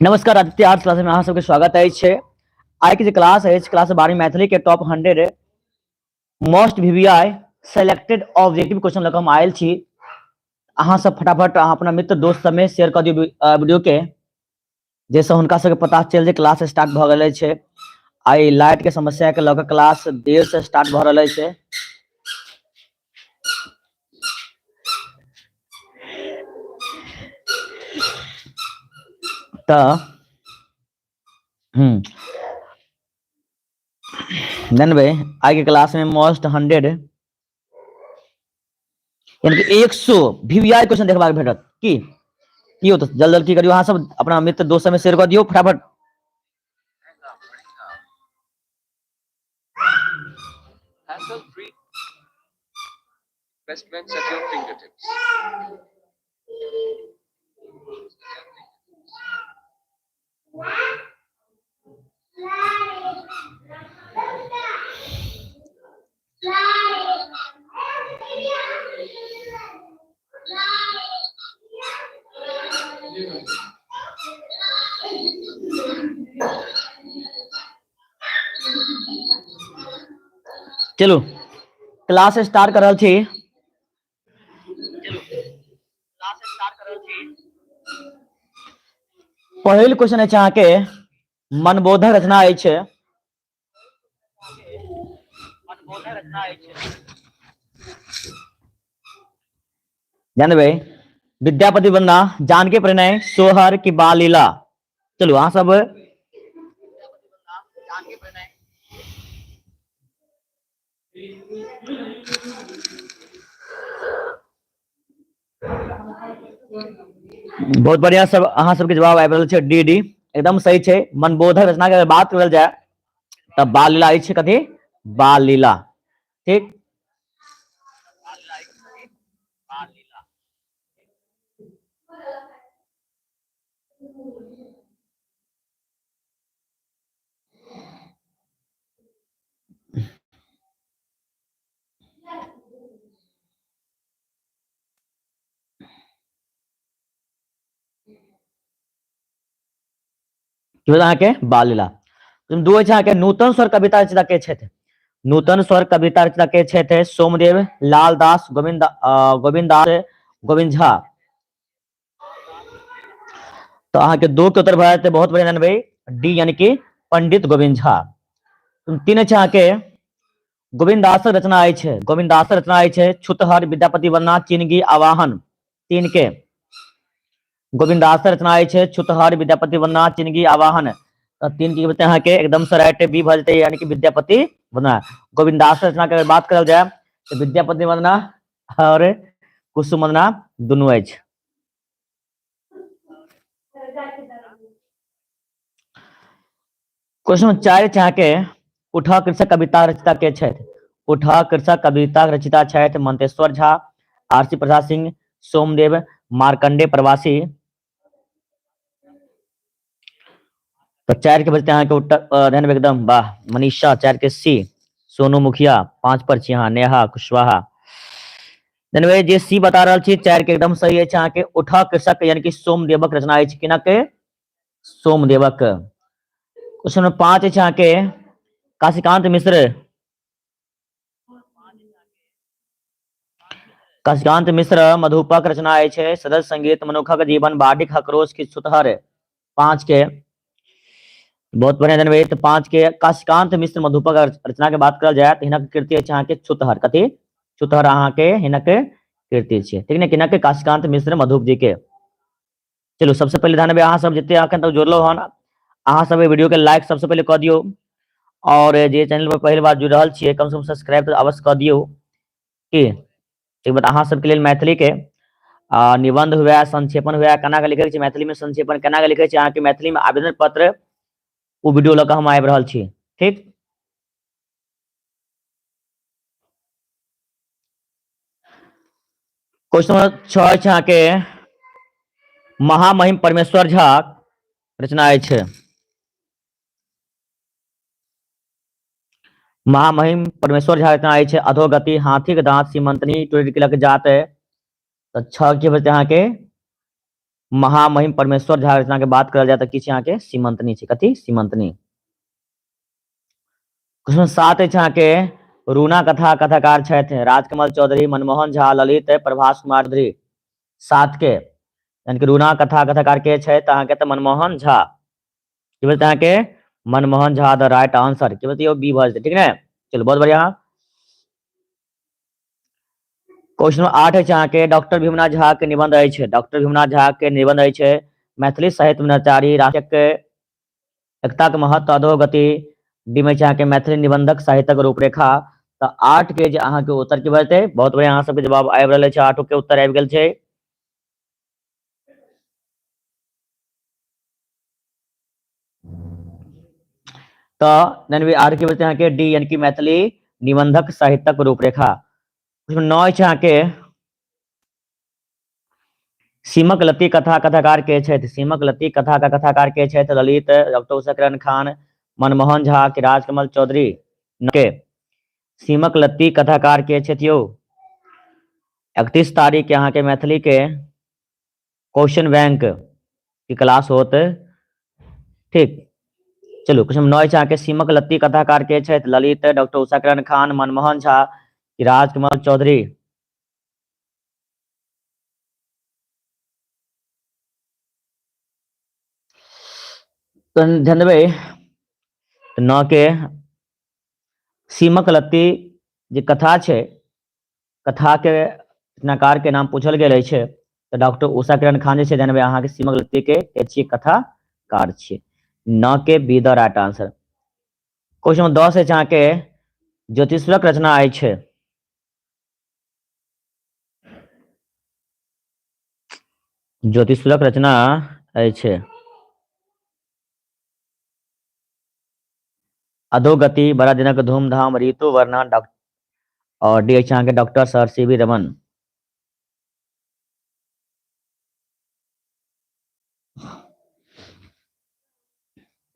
नमस्कार Aditya arts class में अहाँ सबके स्वागत अछि। आइ के जे क्लास अछि, क्लास बारहवीं मैथिली के top 100 most VVI selected objective question लऽ कऽ हम आयल छी। अहाँ सब फटाफट अहाँ अपना मित्र दोस्त सबमे शेयर कऽ दियौ वीडियो के, जाहिसँ हुनका सबके पता चलि जे क्लास स्टार्ट भऽ गेल अछि। आइ लाइट के समस्या के लऽ कऽ क्लास देर से स्टार्ट भऽ रहल अछि। तऽ जानबै आइ के क्लास में मोस्ट 100 यानी कि 100 वीवीआई क्वेश्चन देखबाक भेटत की की हो। तऽ जल्द जल्द की करियौ, अहाँ सब अपना मित्र दोस्त सबमे शेयर कऽ दियौ फटाफट। Hassle-free investments at your fingertips. चलू क्लास स्टार्ट कर रहल छी। पहिल क्वेश्चन अछि अहाँके मनबोधक रचना अछि। जानबै विद्यापति वंदना, जानकी परिणय, सोहर की बाल लीला। चलू अहाँ सब बहुत बढ़िया सब अहाँ सबके जवाब आबि रहल छै डी डी एकदम सही छै। मनबोधक रचना के अगर बात करल जाय तऽ बाल लीला अछि, कथी? बाल लीला। ठीक, की भेल अहाँके? बाल लीला। दू अछि अहाँके नूतन स्वर कविता रचना के छथि? नूतन स्वर कविता रचना के छथि? सोमदेव, लाल दास, गोविंद, गोविंद दास, गोविंद झा। तऽ अहाँके दू के उत्तर भऽ जेतै। बहुत बढ़िया भाई, डी यानी कि पंडित गोविंद झा। तीन अछि अहाँके गोविंद दासक रचना अछि। गोविंद दासक रचना अछि छुतहर, विद्यापति वंदना, चिनगी, आवाहन। तीन के गोविंद दासक रचना अछि छुतहर, विद्यापति वंदना, चिनगी, आवाहन। तऽ तीन की बतै अहाँके एकदम से राइट बी भऽ जेतै, यानी कि विद्यापति वंदना। गोविंद दासक रचना के अगर बात करल जाय तऽ विद्यापति वंदना और कुसुम वंदना दुनू अछि। क्वेश्चन 4 छै अहाँके उठा कृषक कविता रचयिता के छथि? उठा कृषक कविता रचयिता छथि मंतेश्वर झा, आरसी प्रसाद सिंह, सोमदेव, मार्कंडे प्रवासी। तऽ 4 के बजते अहाँके उत्तर ध्यान एकदम वाह मनीषा, 4 के सी, सोनू मुखिया, 5 पर छी अहाँ, नेहा कुशवाहा। धन्यवाद जे सी बता रहल छी, 4 के एकदम सही अछि अहाँके उठा कृषक यानी कि सोमदेवक रचना अछि। केना के? सोमदेवक। क्वेश्चन नंबर 5 अछि अहाँके काशीकांत मिश्र। काशीकांत मिश्र मधुपक रचना अछि सदस्य संगीत, मनुखक जीवन, बाढ़िक हकरोश की छुतहर। 5 के बहुत बढ़िया धन्यवाद। तऽ 5 के काशीकांत मिश्र मधुपक रचना के बात करल जाय तऽ हिनक कृति अछि अहाँके छुतहर। कथी? छुतहर अहाँके हिनक कृति छै। ठीक ने? किनक? काशीकांत मिश्र मधुप जी के। चलू सबसे पहिले ध्यान देबै अहाँ सब जते अखन तक जुड़लो हन, अहाँ सब वीडियो के लाइक सबसे पहिले कऽ दियौ, और जे चैनल पर पहिल बार जुड़ रहल छियै कम से कम सब्सक्राइब तऽ अवश्य कऽ दियौ। की एक बार अहाँ सबके लेल मैथिली के निबंध हुए, संक्षेपण हुए, केना के लिखै छै मैथिली में, संक्षेपण केना के लिखै छै अहाँके मैथिली में आवेदन पत्र, ओ वीडियो लऽ कऽ हम आबि रहल छी। ठीक, क्वेश्चन नंबर 6 अछि अहाँके महामहिम परमेश्वर झा रचना अछि। महामहिम परमेश्वर झा रचना अछि अधोगति, हाथीक दांत, सीमंतनी, टुटकिलक जात। तऽ 6 के बजते अहाँके महामहिम परमेश्वर झा रचना के बात करल जाय तऽ की छै अहाँके सीमंतनी छै। कथी? सीमंतनी। क्वेश्चन 7 अछि अहाँके रूना कथा कथाकार छथि राजकमल चौधरी, मनमोहन झा, ललित, प्रभास कुमार चौधरी। 7 के यानी कि रूना कथा कथाकार के छथि अहाँके तऽ मनमोहन झा। की बोलते अहाँके? मनमोहन झा द राइट आंसर। की बोलते यौ? बी भऽ जेतै, ठीक ने? चलू बहुत बढ़िया। क्वेश्चन नंबर 8 अछि अहाँके डॉक्टर भीमनाथ झा के निबंध अछि। डॉक्टर भीमनाथ झा के निबंध अछि मैथिली साहित्य में नचारी, राष्ट्रीय एकता के महत्व, अधोगति। डी में अहाँके मैथिली निबंधक साहित्यक रूपरेखा। तऽ 8 के जे अहाँके उत्तर की भऽ जेतै? बहुत बढ़िया अहाँ सबके जवाब आबि रहल अछि, 8 के उत्तर आबि गेल छै। तऽ आर की बचतै अहाँके डी यानी कि मैथिली निबंधक साहित्यक रूपरेखा। 9 अछि अहाँके सीमक लत्ती कथा कथाकार के छथि? सीमक लत्ती कथा का कथाकार के छथि? ललित, डॉक्टर उषाकिरण खान, मनमोहन झा कि राजकमल चौधरी के? सीमक लत्ती कथाकार के छथि यौ? 31 तारीख के अहाँके मैथिली के क्वेश्चन बैंक की क्लास होत, ठीक। चलू क्वेश्चन 9 अछि अहाँके सीमक लत्ती कथाकार के छथि? ललित, डॉक्टर उषाकिरण खान, मनमोहन झा कि राजकमल चौधरी? ध्यान देबै 9 के सीमक लत्ती जे कथा छै, कथा के रचनाकार के नाम पूछल गेल अछि तऽ डॉक्टर उषा किरण खान जे छै ध्यान देबै अहाँके सीमक लत्ती के छियै कथाकार छियै। 9 के be the right answer. Question number 10 अछि अहाँके ज्योतिश्वरक रचना अछि। ज्योतिश्वरक रचना अछि अधोगति, बड़ा दिनक धूमधाम, ऋतु वर्णन, और डी अछि अहाँके doctor sir C V Raman.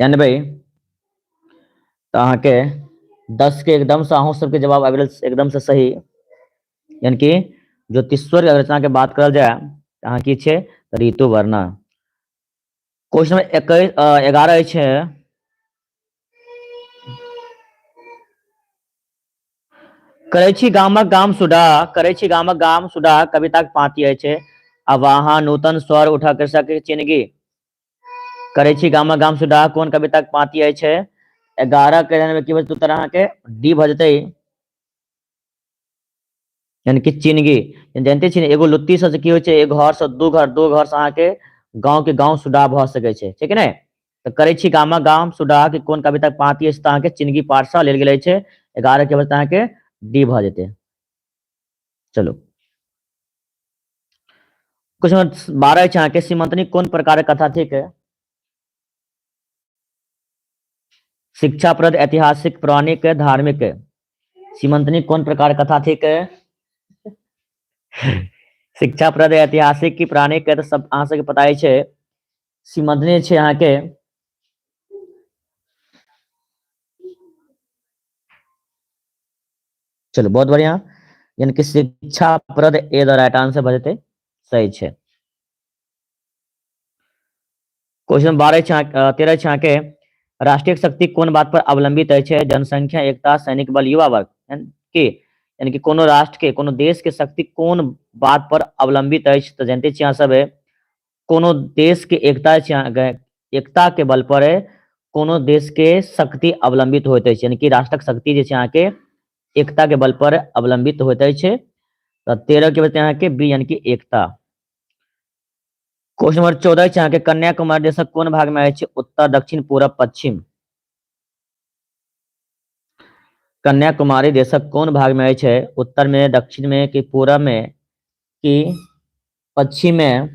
जानबै तऽ अहाँके 10 के एकदम से अहूँ सबके जवाब आबि रहल एकदम से सही, यानी कि ज्योतिश्वर रचना के बात करल जाय तऽ अहाँ की छै ऋतु वर्णन। क्वेश्चन नंबर 11 अछि करै छी गामक गाम सुडा, करै छी गामक गाम सुडा कविताक पाँति अछि। आ वहाँ नूतन स्वर उठा कृषक चिनगी। करै छी गामक गाम सुडा कोन कविताक पाँति अछि? 11 के की बचत उत्तर अहाँके डी भऽ जेतै, यानी कि चिनगी। जानते छी ने एगो लुत्ती से की होइ छै, एक घर से दू घर, दू घर से अहाँके गाँव के गाँव सुडा भऽ सकै छै, ठीक ने? तऽ करै छी गामक गाम सुडा के कोन कविताक पाँति अछि तऽ अहाँके चिनगी पाठसँ लेल गेल अछि। 11 के बचत अहाँके डी भऽ जेतै। चलू क्वेश्चन 12 अछि अहाँके सीमंतनी कोन प्रकारक कथा थिक? शिक्षाप्रद, ऐतिहासिक, पौराणिक, धार्मिक। सीमंतनी कोन प्रकार कथा थिक? शिक्षाप्रद, ऐतिहासिक की पौराणिक? तऽ सब अहाँ सबके पता अछि सीमंतनी छै अहाँके चलू बहुत बढ़िया, यानी कि शिक्षाप्रद ए द राइट आंसर भऽ जेतै, सही छै। क्वेश्चन 13 छै अहाँके राष्ट्रीय शक्ति कोन बात पर अवलंबित अछि? जनसंख्या, एकता, सैनिक बल, युवा वर्ग। की यानी कि कोनो राष्ट्र के, कोनो देश के शक्ति कोन बात पर अवलंबित अछि? तऽ जानते छी अहाँ सब कोनो देश के एकता छै अहाँके, एकता के बल पर कोनो देश के शक्ति अवलंबित होइत अछि, यानी कि राष्ट्रक शक्ति जे छै अहाँके एकता के बल पर अवलंबित होइत अछि। तऽ 13 के बचते अहाँके बी यानी कि एकता। क्वेश्चन नंबर 14 छै अहाँके कन्याकुमारी देशक कोन भाग में अछि? उत्तर, दक्षिण, पूरब, पश्चिम। कन्याकुमारी देशक कोन भाग में अछि? उत्तर में, दक्षिण में कि पूरब में कि पश्चिम में?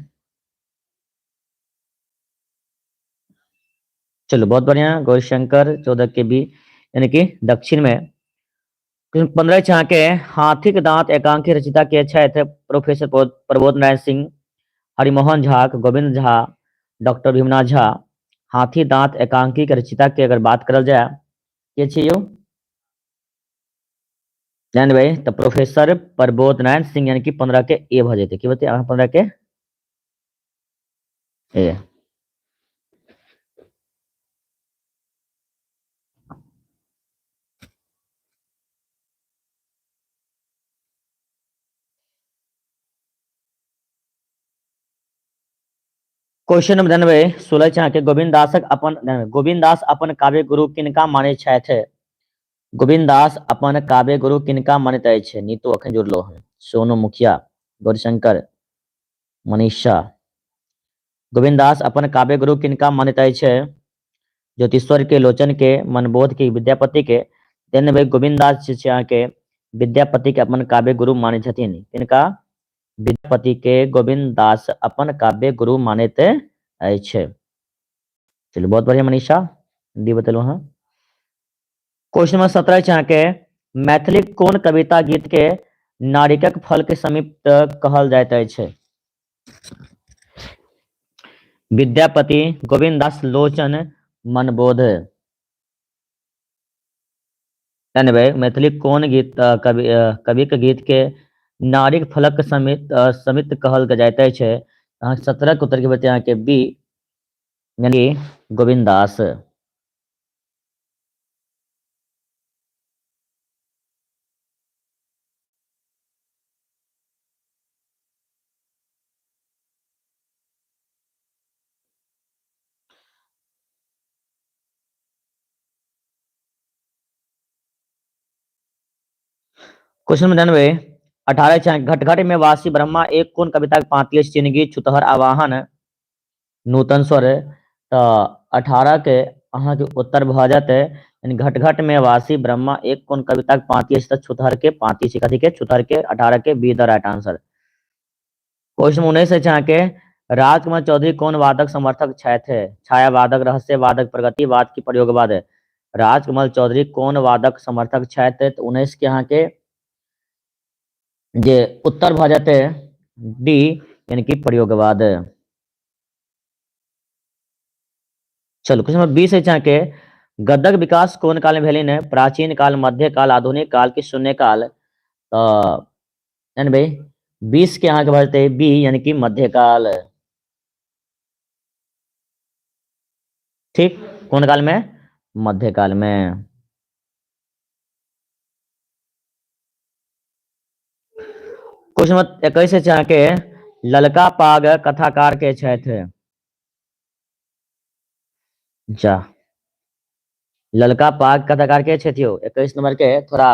चलो बहुत बढ़िया, गौरीशंकर 14 के बी यानी कि दक्षिण में। 15 छै अहाँके हाथीक दांत एकांकी रचयिता के छथि? प्रोफेसर प्रबोध नारायण सिंह, हरिमोहन झा, गोविंद झा, डॉक्टर भीमनाथ झा। हाथी दांत एकांकी के रचयिता के अगर बात करल जाय के छै यौ? ध्यान देबै तऽ प्रोफेसर प्रबोध नारायण सिंह यानी कि 15 के ए भऽ जेतै। की बतै अहाँ 15 के? ए। क्वेश्चन नंबर 99 16 छै अहाँके, गोविन्द दासक अपन गोविन्द दास अपन काव्य गुरु किनका मानै छथि? गोविन्द दास अपन काव्य गुरु किनका मानैत अछि? नीतू अखन जुड़लो हन, सोनू मुखिया, गौरीशंकर, मनीषा। गोविन्द दास अपन काव्य गुरु किनका मानैत अछि? ज्योतिश्वर के, लोचन के, मनबोध के, विद्यापति के? देन गोविन्द दास जे छै अहाँके विद्यापति के अपन काव्य गुरु मानै छथिन। किनका? विद्यापति के गोविन्द दास अपन काव्य गुरु मानैत अछि। चलू बहुत बढ़िया मनीषा दी बतेलहुँ अहाँ। क्वेश्चन नंबर 17 छै अहाँके, मैथिली कोन कविता गीत के नारिकक फल के समीप कहल जाइत अछि? विद्यापति, गोविन्द दास, लोचन, मनबोध। मैथिली कोन गीत कवि कवि के गीत के नारिक फलक समित समित कहल जाइत अछि? अहाँ 17 के उत्तर के बते अहाँके बी यानी गोविन्द दास। क्वेश्चन नंबर 99 18 छै, घट घट में वासी ब्रह्मा एक कोन कविता के पांति अछि? चिन्हगी, छुतहर, आवाहन, नूतन स्वर। तऽ 18 के अहाँके उत्तर भऽ जेतै यानी घट घट में वासी ब्रह्मा एक कोन कविता के पांति अछि? तऽ छुतहर के पांति छै। कथी के? छुतहर के। 18 के B the right answer. Question 19 अछि अहाँके, राजकमल चौधरी कोन वादक समर्थक छथि? छायावादक, रहस्यवादक, प्रगतिवाद की प्रयोगवाद? राजकमल चौधरी कोन वादक समर्थक छथि? तऽ 19 के अहाँके जे उत्तर भऽ जेतै डी यानी कि प्रयोगवाद। चलू क्वेश्चन नंबर 20 अछि अहाँके, गद्यक विकास कोन काल में भेलनि? प्राचीन काल, मध्य काल, आधुनिक काल की शून्य काल? तऽ यानी 20 के अहाँके भऽ जेतै बी यानी कि मध्यकाल। ठीक, कोन काल में? मध्यकाल में। क्वेश्चन नंबर 21 अछि अहाँके, ललका पाग कथाकार के छथि? जा ललका पाग कथाकार के छथि यौ? 21 नंबर के थोड़ा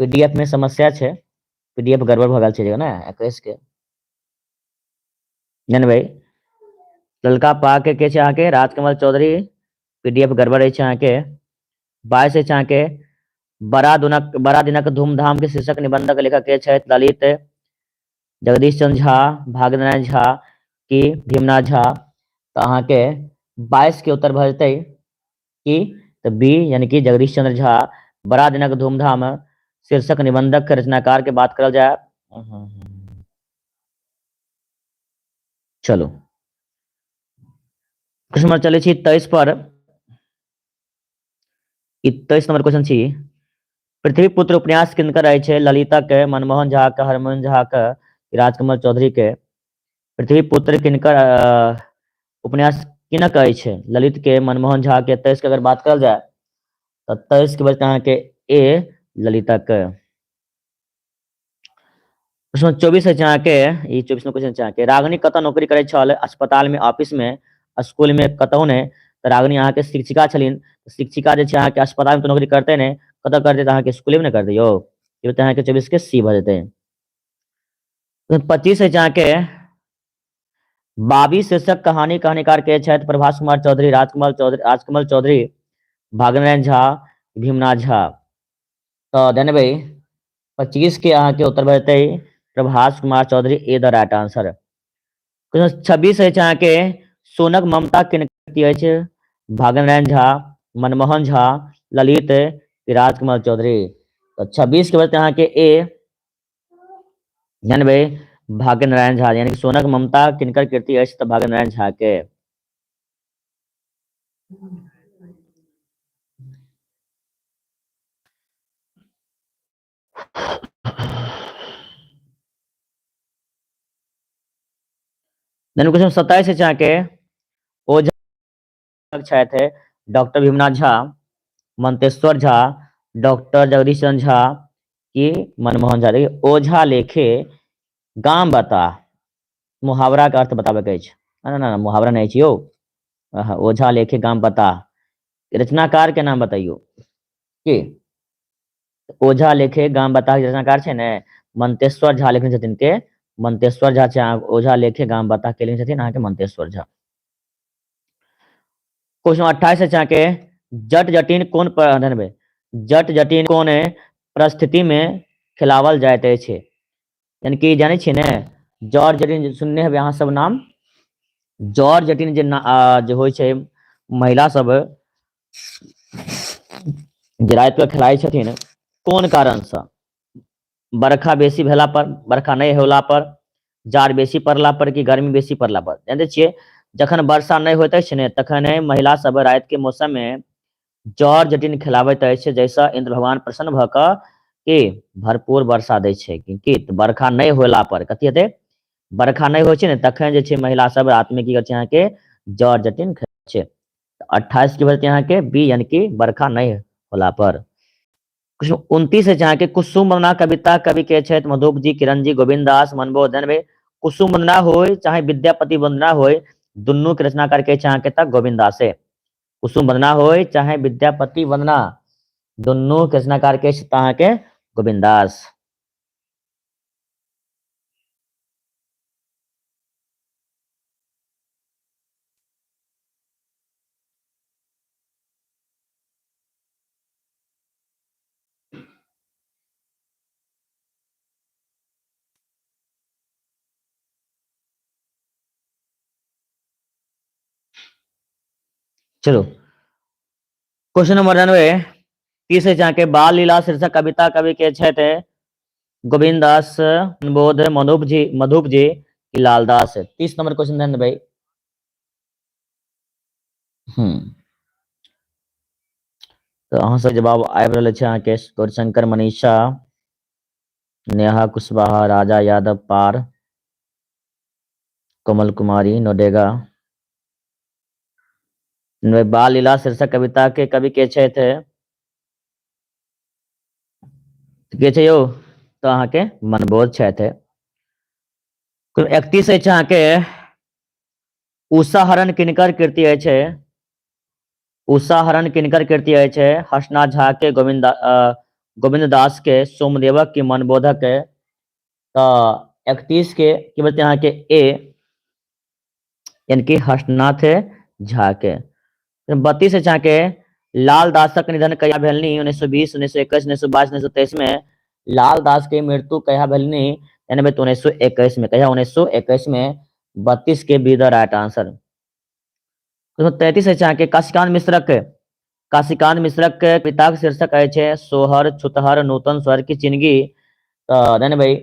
पीडीएफ में समस्या छै, पीडीएफ गड़बड़ भऽ गेल छै ने 21 के। जानबै ललका पाग के छै अहाँके राजकमल चौधरी, पीडीएफ गड़बड़ अछि अहाँके। 22 अछि अहाँके, बड़ा दिनक धूमधाम के शीर्षक निबंधक लेखक के छथि? ललित, जगदीश चंद्र झा, भाग्यनारायण झा की भीमनाथ झा? तऽ अहाँके 22 के उत्तर भऽ जेतै की तऽ बी यानी कि जगदीश चंद्र झा। बड़ा दिनक धूमधाम शीर्षक निबंधक के रचनाकार के बात करल जाय। चलू क्वेश्चन नंबर चलै छी 23 पर। ई 23 नंबर क्वेश्चन छी, पृथ्वीपुत्र उपन्यास किनकर अछि? ललिता के, मनमोहन झा के, हरमोहन झा के, राजकमल चौधरी के? पृथ्वीपुत्र किनकर उपन्यास किनक अछि? ललित के, मनमोहन झा के? 23 के अगर बात करल जाय तऽ 23 के बचत अहाँके ए ललिता के। प्रश्न 24 अछि अहाँके, ई 24 नंबर क्वेश्चन छै अहाँके, रागिनी कतऽ नौकरी करै छल? अस्पताल में, ऑफिस में, स्कूल में, कतहु नहि। तऽ रागिनी अहाँके शिक्षिका छलिन, शिक्षिका जे छै अहाँके अस्पताल में तऽ नौकरी करतै नहि, कतऽ करतै? तऽ अहाँके स्कूले में ने करतै यौ। ई तऽ अहाँके 24 के सी भऽ जेतै। 25 अछि अहाँके, बाबी शीर्षक कहानी कहानीकार के छथि? प्रभास कुमार चौधरी, राजकमल चौधरी, राजकमल चौधरी, भाग्यनारायण झा, भीमनाथ झा? तऽ देनबै 25 के अहाँके उत्तर भऽ जेतै Prabhas Kumar Chaudhary, A the right answer. 26 अछि अहाँके, सोनक ममता किनकर अछि? भाग्यनारायण झा, मनमोहन झा, ललित, राजकमल चौधरी? तऽ 26 के बचते अहाँके ए जानबै भाग्यनारायण झा, यानी कि सोनक ममता किनकर कृति अछि? तऽ भाग्यनारायण झा के। क्वेश्चन 27 अछि अहाँके, ओझा छथि डॉक्टर भीमनाथ झा, मंतेश्वर झा, डॉक्टर जगदीश चंद्र झा की मनमोहन झा। देखिए ओझा लेखे गाम बता, मुहावरा के अर्थ बताबे के अछि। ना ना ना मुहावरा नहीं अछि यौ। ओझा लेखे गाम बता, रचनाकार के नाम बताइयो की। ओझा लेखे गाम बता के रचनाकार छै ने मंतेश्वर झा लिखने छथिन के, मंतेश्वर झा छै ओझा लेखे गाम बता के लिखने छथिन अहाँके मंतेश्वर झा। क्वेश्चन 28 अछि अहाँके, जट जटिन कोन पर, जट जटिन कोन परिस्थिति में खेलावल जाइत अछि। यानी कि जानै छियै ने जट जटिन सुनने हेबै अहाँ सब नाम, जट जटिन जे जे होइ छै महिला सब जे राति के खेलाइ छथिन, कोन कारणसँ? बरखा बेसी भेला पर, बरखा नहि होला पर, जाड़ बेसी पड़ला पर कि गर्मी बेसी पड़ला पर? जानिते छियै जखन वर्षा नहि होइत अछि ने तखन महिला सब राति के मौसम में जट जटिन खेलाबैत अछि, जाहिसँ इंद्र भगवान प्रसन्न भऽ कऽ की भरपूर वर्षा दै छै। की तऽ बरखा नहि होला पर कथी हेतै? बरखा नहि होइ छै ने तखन जे छै महिला सब राति में की करै छै अहाँके जट जटिन खेलाइ छै। 28 के भऽ जेतै अहाँके बी, यानी कि बरखा नहि होला पर। 29 अछि अहाँके, कुसुम वंदना कविता कवि के छथि? मधुप जी, किरण जी, गोविंद दास, मनबोध। कुसुम वंदना होय चाहे विद्यापति वंदना होय, दुनू के रचनाकार के छै अहाँके तऽ गोविंद दासे। कुसुम वंदना होय चाहे विद्यापति वंदना, दुनू के रचनाकार के छै अहाँके गोविंद दास। चलो क्वेश्चन नंबर 90 30 अहाँके, बाल लीला शीर्षक कविता कवि के छथि? गोविंद दास, बोध, मधुप जी, मधुप जी की लालदास। 30 नंबर क्वेश्चन ध्यान देबै। तऽ अहाँ सब जवाब आबि रहल अछि अहाँके गौरीशंकर, मनीषा, नेहा कुशवाहा, राजा यादव पार, कोमल कुमारी नोडेगा। बाल लीला शीर्षक कविता के कवि के छथि? के छै यौ? तऽ अहाँके मनबोध छथि। 31 अछि अहाँके, उषा हरण किनकर कृति अछि? उषा हरण किनकर कृति अछि? हर्षनाथ झा के, गोविंद दास के, सोमदेवक की मनबोधक के? तऽ 31 के की बोलते अहाँके ए, यानी कि हर्षनाथ झा के। 32 अछि अहाँके, लाल दासक निधन कहिया भेलनि? 1920, 1921, 1922, 1923 में लाल दास के मृत्यु कहिया भेलनि? यानी 1921 में। कहिया? 1921 में। 32 के बी the right answer. 33 अछि अहाँके, काशीकांत मिश्रक, काशीकांत मिश्रक पिताक शीर्षक अछि सोहर, छुतहर, नूतन स्वर की चिनगी। तऽ यानी भाई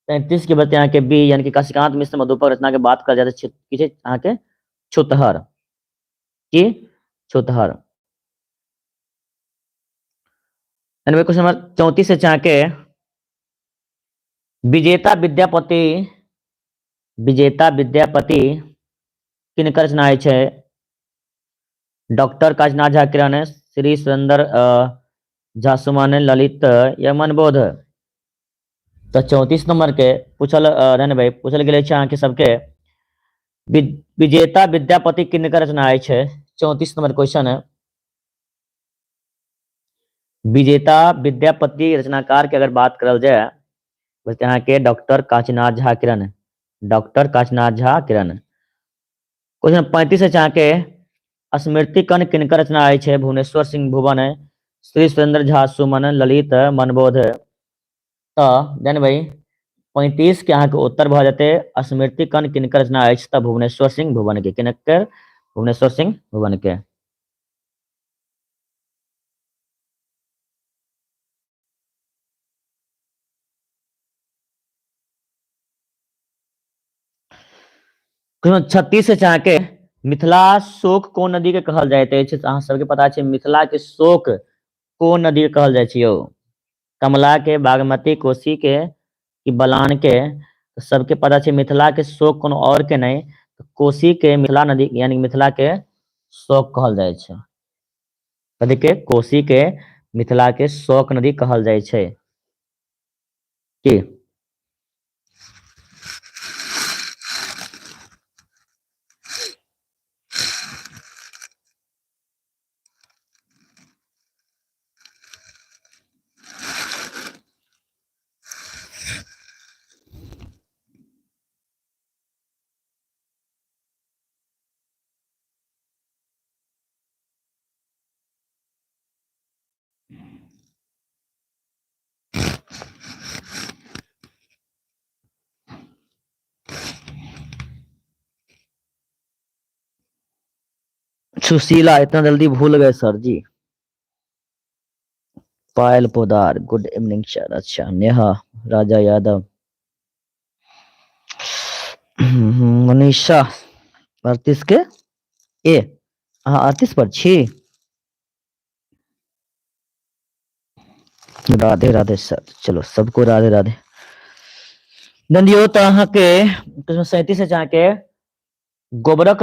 33 के बते अहाँके बी, यानी कि काशीकांत मिश्र मधुपक रचना के बात कयल जाय तऽ की छै अहाँके छुतहर, की छुतहर। क्वेश्चन नंबर 34 अछि अहाँके, विजेता विद्यापति, विजेता विद्यापति किनकर रचना अछि? डॉक्टर काशीनाथ झा किरण, श्री सुरेंद्र झा सुमन, ललित या मनबोध। तऽ 34 नंबर के पूछल रहने भाई, पूछल गेल अछि अहाँके सबके विजेता विद्यापति किनकर रचना अछि? 34 नंबर क्वेश्चन है। विजेता विद्यापति रचनाकार के अगर बात करल जाय तो अहाँके डॉक्टर काशीनाथ झा किरण, डॉक्टर काशीनाथ झा किरण। क्वेश्चन 35 अछि अहाँके, स्मृति कण किनकर रचना अछि? भुवनेश्वर सिंह भुवन, श्री सुरेंद्र झा सुमन, ललित, मनबोध। तऽ जान भाई 35 के अहाँके उत्तर भऽ जेतै स्मृति कण किनकर रचना अछि? तऽ भुवनेश्वर सिंह भुवन के। किनकर? भुवनेश्वर सिंह भुवन के। 36 अछि अहाँके, मिथिला शोक कोन नदी के कहल जाइत अछि? अहाँ सबके पता छै मिथिला के शोक कोन नदी के कहल जाइ छै यौ? कमला के, बागमती, कोसी के कि बलान के? सबके पता छै मिथिला के शोक कोनो और के नहि कोसी के मिथिला नदी यानी मिथिला के शोक कहल जाइ छै। कथी के? कोसी के मिथिला के शोक नदी कहल जाइ छै। की सुशीला इतना जल्दी भूल गए sir ji. Payal Podar good evening sir. अच्छा, नेहा राजा यादव, मनीषा 38 के ए, अहाँ 38 पर छी। राधे राधे सर। चलो सबको राधे राधे। दंदियो तऽ अहाँके 37 अछि अहाँके गोबरक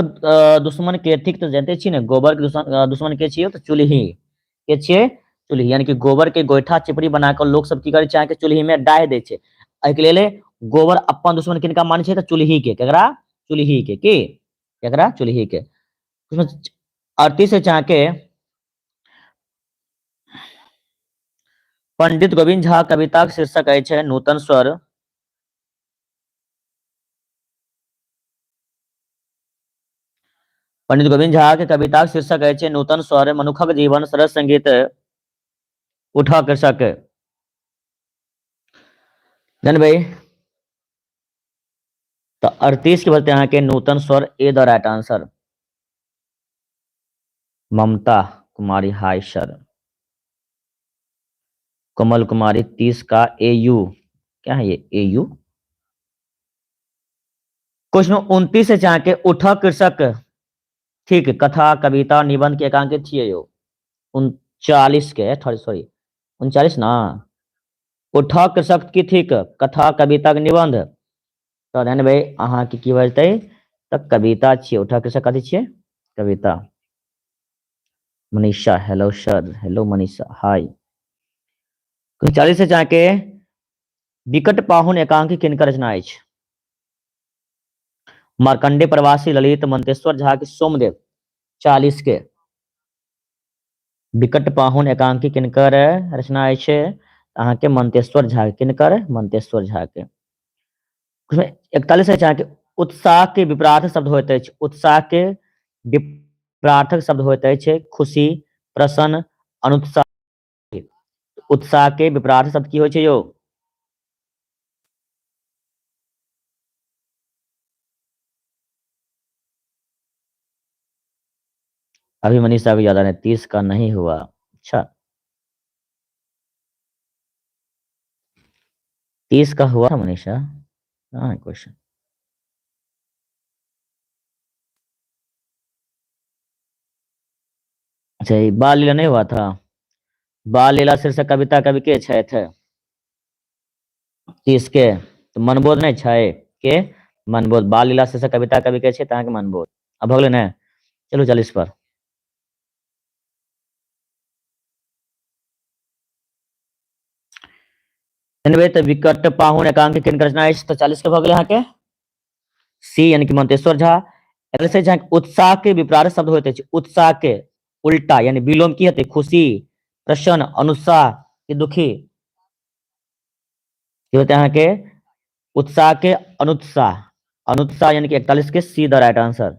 दुश्मन के थिक, तऽ जानते छी ने गोबर के दुश्मन के छियै? तऽ चूल्ही के छियै, चूल्ही। यानी कि गोबर के गोइठा चिपड़ी बना कऽ लोक सब की करै छै अहाँके चूल्ही में डाहि दै छै। एहिके लेल गोबर अपन दुश्मन किनका मानै छै? तऽ चूल्ही के। केकरा? चूल्ही के। की केकरा? चूल्ही के। 38 अछि अहाँके पंडित गोविंद झा कविताक शीर्षक अछि नूतन स्वर। पंडित गोविंद झा के कविताक शीर्षक अछि नूतन स्वर, मनुखक जीवन, सरस संगीत, उठा कृषक। जानबै तऽ 38 के बोलते अहाँके नूतन स्वर, A the right answer. Mamta Kumari hi sir. Komal Kumari 30 का ए you, क्या है ये ए you? Question 29 है अहाँके उठा कृषक, ठीक, कथा कविता निबंध के एकांकी छियै यौ। 39 के, सॉरी 39 ना, उठा कृषक की ठीक, कथा कविता के निबंध। तऽ ध्यान भाई अहाँके की भऽ जेतै? तऽ कविता छियै। उठा कृषक कथी छियै? कविता। Manisha hello sir. Hello Manisha hi. 40 अहाँके विकट पाहुन एकांकी किनकर रचना अछि? मार्कंडे प्रवासी, ललित, मंतेश्वर झा के सोमदेव। 40 के विकट पाहुन एकांकी किनकर रचना अछि? अहाँके मंतेश्वर झा के। किनकर? मंतेश्वर झा के। 41 अहाँके उत्साह के विपरार्थक शब्द होइत अछि। उत्साह के विपरार्थक शब्द होइत अछि खुशी, प्रसन्न, अनुत्साह। उत्साह के विपरार्थक शब्द की होइ छै यौ? अभी मनीषा को ज्यादा नहीं, 30 का नहीं हुआ। अच्छा 30 का हुआ था मनीषा, हाँ क्वेश्चन। अच्छा ये बाल लीला नहीं हुआ था। बाल लीला शीर्षक कविता कवि के छथि? 30 के तो मनबोध नहीं छै के? मनबोध। बाल लीला शीर्षक कविता कवि के छै? तऽ अहाँके मनबोध। अब भऽ गेलै ने? चलू 40 पर। तऽ विकट पाहुन एकांकी किनकर रचना अछि? तऽ 40 के भऽ गेलै अहाँके सी, यानी कि मंतेश्वर झा। उत्साह के विपरार्थक शब्द होइत अछि। उत्साह के उल्टा यानी विलोम की हेतै? खुशी, प्रसन्न, अनुत्साह कि दुखी? की होतै अहाँके? उत्साह के अनुत्साह, अनुत्साह यानी कि 41 के सी the right answer.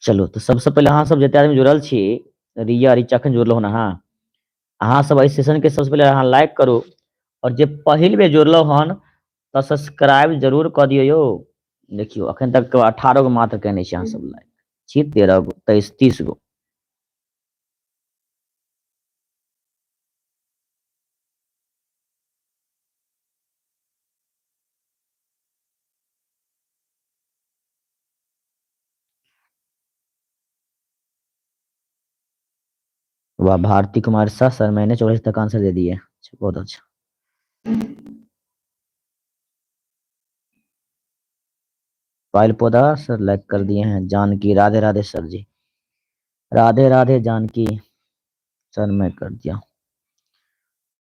चलू तऽ सबसँ पहिले अहाँ सब जते आदमी जुड़ल छी, रिया रिचा अखन जुड़ल हो अहाँ, अहाँ सब एहि सेशन के सबसँ पहिले अहाँ लाइक करू, और जे पहिल बेर जुड़लो हन तऽ सब्सक्राइब जरूर कऽ दियौ यौ। देखियौ अखन तक 18 गो मात्र केने छी अहाँ सब लाइक, छी 13 गो, 23 30 गो। वाह, भारती कुमार शाह सर मैंने 44 तक आंसर दे दिए, बहुत अच्छा। पायल पौधा सर लाइक कर दिए हैं। जानकी राधे राधे सर जी, राधे राधे जानकी सर मैं कर दिया।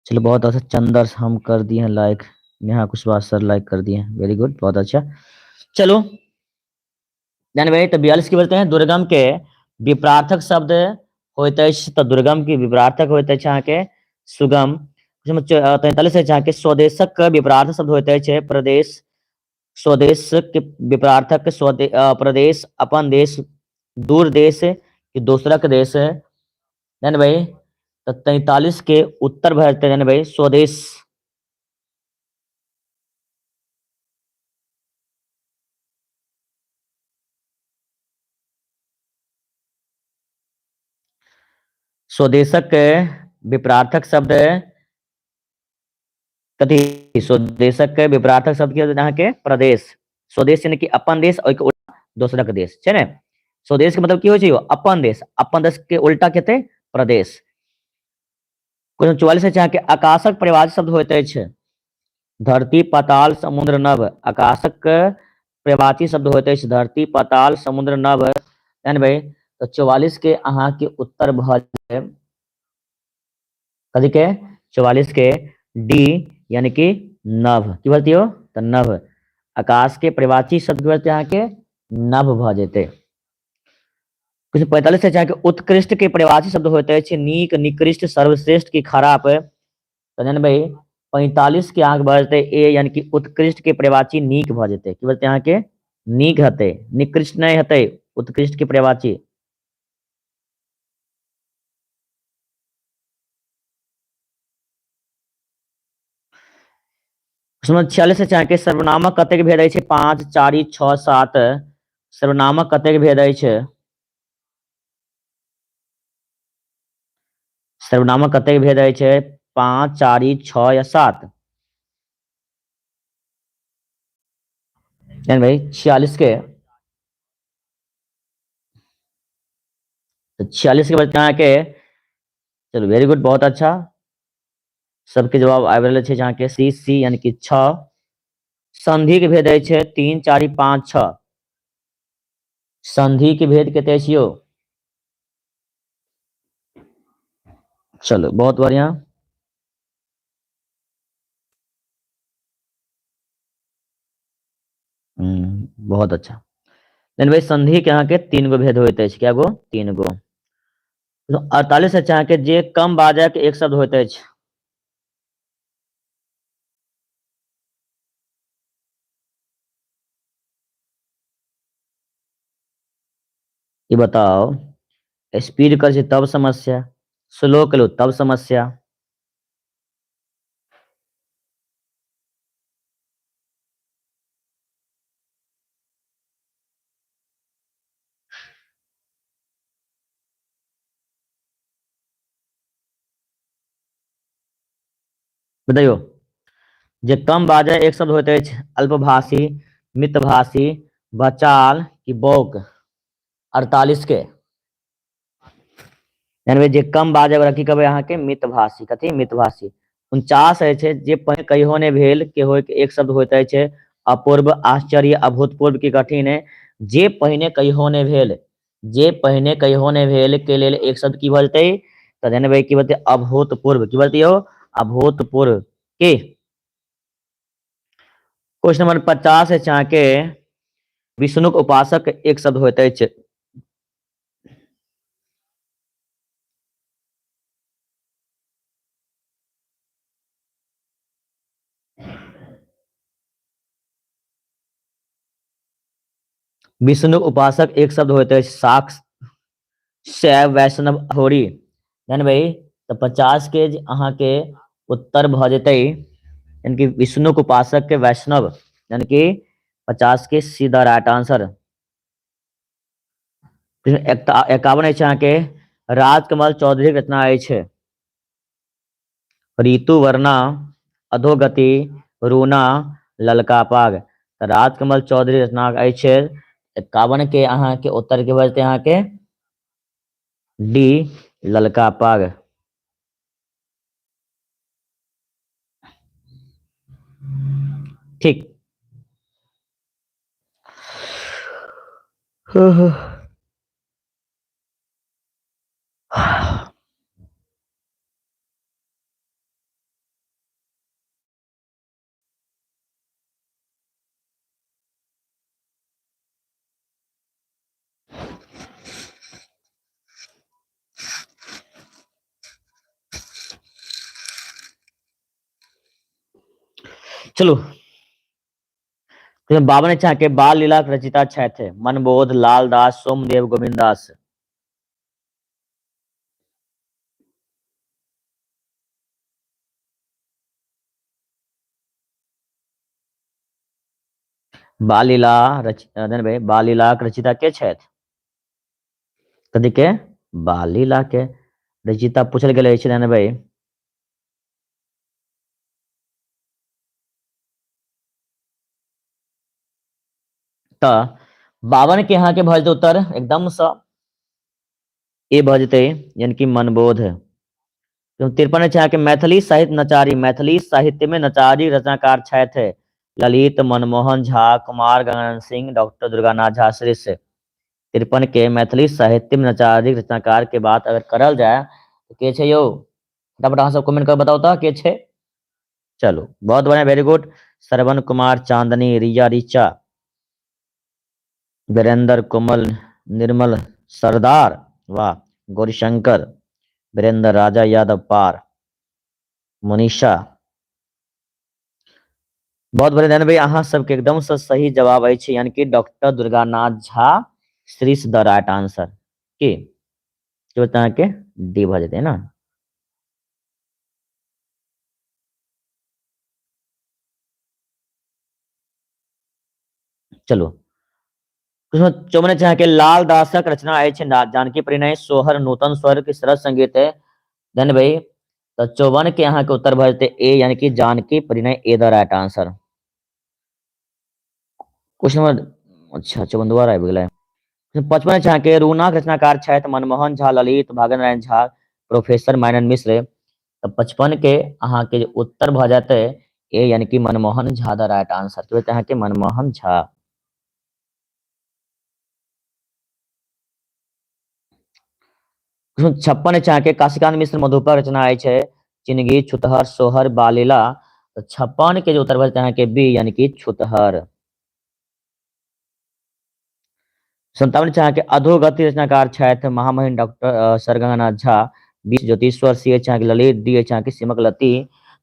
चलो बहुत अच्छा। चंदर हम कर दिए हैं like. Neha Kushwaha sir like कर दिए हैं, वेरी गुड, बहुत अच्छा। चलो भाई, तो 42 की बोलते हैं दुर्गम के विपरार्थक शब्द होइत अछि, तो दुर्गम के विपरार्थक होइत अछि अहाँके सुगम। 43 अछि अहाँके स्वदेशक विपरार्थक शब्द होइत अछि प्रदेश, स्वदेश के विपरार्थक प्रदेश, अपन देश, दूर देश कि दोसरक देश। भाई तो 43 के उत्तर भऽ जेतै भाई स्वदेश। स्वदेशक विपरार्थक शब्द कथी? स्वदेशक विपरार्थक शब्द की अहाँके प्रदेश। स्वदेश यानी कि अपन देश और दोसरक देश छै ने। स्वदेश के मतलब की होइ छै यौ? अपन देश, अपन देश के उल्टा के हेतै प्रदेश। क्वेश्चन 44 अछि अहाँके आकाशक परिभाषित शब्द होइत अछि धरती, पाताल, समुद्र, नभ। आकाशक परिभाषित शब्द होइत अछि धरती, पाताल, समुद्र, नभ। भाई तो 44 के अहाँके उत्तर भऽ जेतै कथी के? 44 के डी यानी कि नभ। की बोलती हो? तो नभ। आकाश के परिवाची शब्द की बोलते अहाँके नभ भऽ जेतै। कुछ 45 अछि अहाँके उत्कृष्ट के परिभाषित शब्द होइत अछि नीक, निकृष्ट, सर्वश्रेष्ठ की खराब। तऽ जन भाई 45 के अहाँके भऽ जेतै ए यानी कि उत्कृष्ट के परिभाषी नीक भऽ जेतै। की बोलते अहाँके? नीक हेतै, निकृष्ट नहि हेतै, उत्कृष्ट के परिभाषी। 46 अछि अहाँके सर्वनामक कतेक भेद अछि? 5, 4, 6, 7। सर्वनामक कतेक भेद अछि? सर्वनामक कतेक भेद अछि? 5, 4, 6 या 7। भाई 46 के, तो 46 के बच्चा अहाँके, चलू वेरी गुड, बहुत अच्छा। सबके जवाब आबि रहल छै अहाँके सी सी यानी कि 6। संधि के भेद अछि 3, 4, 5, 6। संधि के भेद कते अछि यौ? चलो बहुत बढ़िया। बहुत अच्छा। भाई संधि के अहाँके 3 गो भेद होइत अछि। क्या गो? 3 गो। 48 अछि अहाँके जे कम बाजय के एक शब्द होइत अछि। ई बताओ, स्पीड कर छै तब समस्या, स्लो केलहुँ तब समस्या। बताइयो, जे कम बाजय एक शब्द होइत अछि अल्पभाषी, मितभाषी, बचाल कि बौक। 48 के यानी जे कम बाजय वाला की कहबै अहाँके? मितभाषी। कथी? मितभाषी। 49 अछि जे पहिने कहियो नहि भेल के होय एक शब्द होइत अछि अपूर्व, आश्चर्य, अभूतपूर्व की कठिन। जे पहिने कहियो नहि भेल, जे पहिने कहियो नहि भेल के लेल एक शब्द की भऽ जेतै? तऽ यानी भाई की बोलतै? अभूतपूर्व। की बोलतै यौ? अभूतपूर्व। की क्वेश्चन नंबर 50 अछि अहाँके विष्णुक उपासक एक शब्द होइत अछि। विष्णुक उपासक एक शब्द होइत अछि साक्ष, शैव, वैष्णव, अघोरी। भाई तऽ 50 के अहाँके उत्तर भऽ जेतै यानी कि विष्णुक उपासक के वैष्णव, यानी कि 50 के सीधा राइट आंसर। 51 अछि अहाँके राजकमल चौधरी के रचना अछि ऋतु वर्णा, अधोगति, रूना, ललका पाग। तऽ राजकमल चौधरी रचना अछि 51 के अहाँके उत्तर के भऽ जेतै अहाँके डी ललका पाग। ठीक। चलू, 52 के बाल लीला के रचयिता छथि मनबोध, लालदास, सोमदेव, गोविंददास। बाल लीला बाल लीला के रचयिता के छथि? कथी के? बाल लीला के रचयिता पूछल गेल अछि भाई। तऽ 52 के अहाँके भऽ जेतै उत्तर एकदमसँ ए भऽ जेतै, यानी कि मनबोध। 53 छै अहाँके मैथिली साहित्य नचारी, मैथिली साहित्य में नचारी रचनाकार छथि ललित, मनमोहन झा, कुमार गंगानंद सिंह, डॉक्टर दुर्गानाथ झा श्रेष्ठ। 53 के मैथिली साहित्य में नचारी रचनाकार के बात अगर करल जाय तऽ के छै यौ? फटाफट अहाँ सब कमेंट कर बताउ तऽ के छै। चलू, बहुत बढ़िया, वेरी गुड। श्रवण कुमार चांदनी, रिया रिचा, वीरेंद्र कोमल, निर्मल सरदार, वाह, गौरीशंकर, वीरेंद्र राजा यादव पार, मनीषा, बहुत बढ़िया। ध्यान भाई, अहाँ सबके एकदम से सही जवाब अछि, यानी कि doctor Durganath Jha Shrish the right answer. की अहाँके डी भऽ जेतै ने। चलू, 54 छै अहाँके लाल दासक रचना अछि जानकी परिणय, सोहर, नूतन स्वर के सरस संगीत है। धन्य भाई, तऽ 54 के अहाँके उत्तर भऽ जेतै ए, यानी कि Janaki Parinay, A the right answer. Question number अच्छा 54 दोबारा आबि गेलै। 55 छै अहाँके रूनाक रचनाकार छथि मनमोहन झा, ललित, भागन नारायण झा, प्रोफेसर माइनन मिश्र। तऽ 55 के अहाँके उत्तर भऽ जेतै ए, यानी कि Manmohan Jha the right answer. की होतै अहाँके मनमोहन झा। 56 छै अहाँके काशीकांत मिश्र मधुपर रचना अछि चिनगी, छुतहर, सोहर, बालीला। तऽ 56 के जे उत्तर भऽ जेतै अहाँके बी, यानी कि छुतहर। 57 छै अहाँके अधोगति रचनाकार छथि महामहिम doctor sir Ganganath Jha, B Jyotishwar, C अछि अहाँके ललित, डी अछि अहाँके सीमक लती।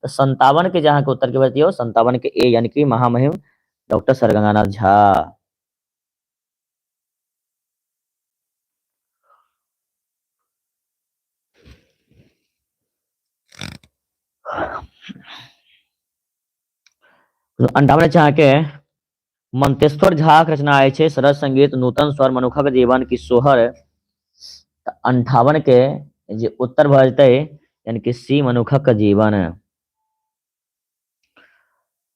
तऽ 57 के जे अहाँके उत्तर के भऽ जेतै 57 के ए, यानी कि महामहिम डॉक्टर सर गंगानाथ झा। 58 छै अहाँके मंतेश्वर झा के रचना अछि सरस संगीत, नूतन स्वर, मनुखक जीवन की सोहर। तऽ 58 के जे उत्तर भऽ जेतै यानी कि सी, मनुखक जीवन।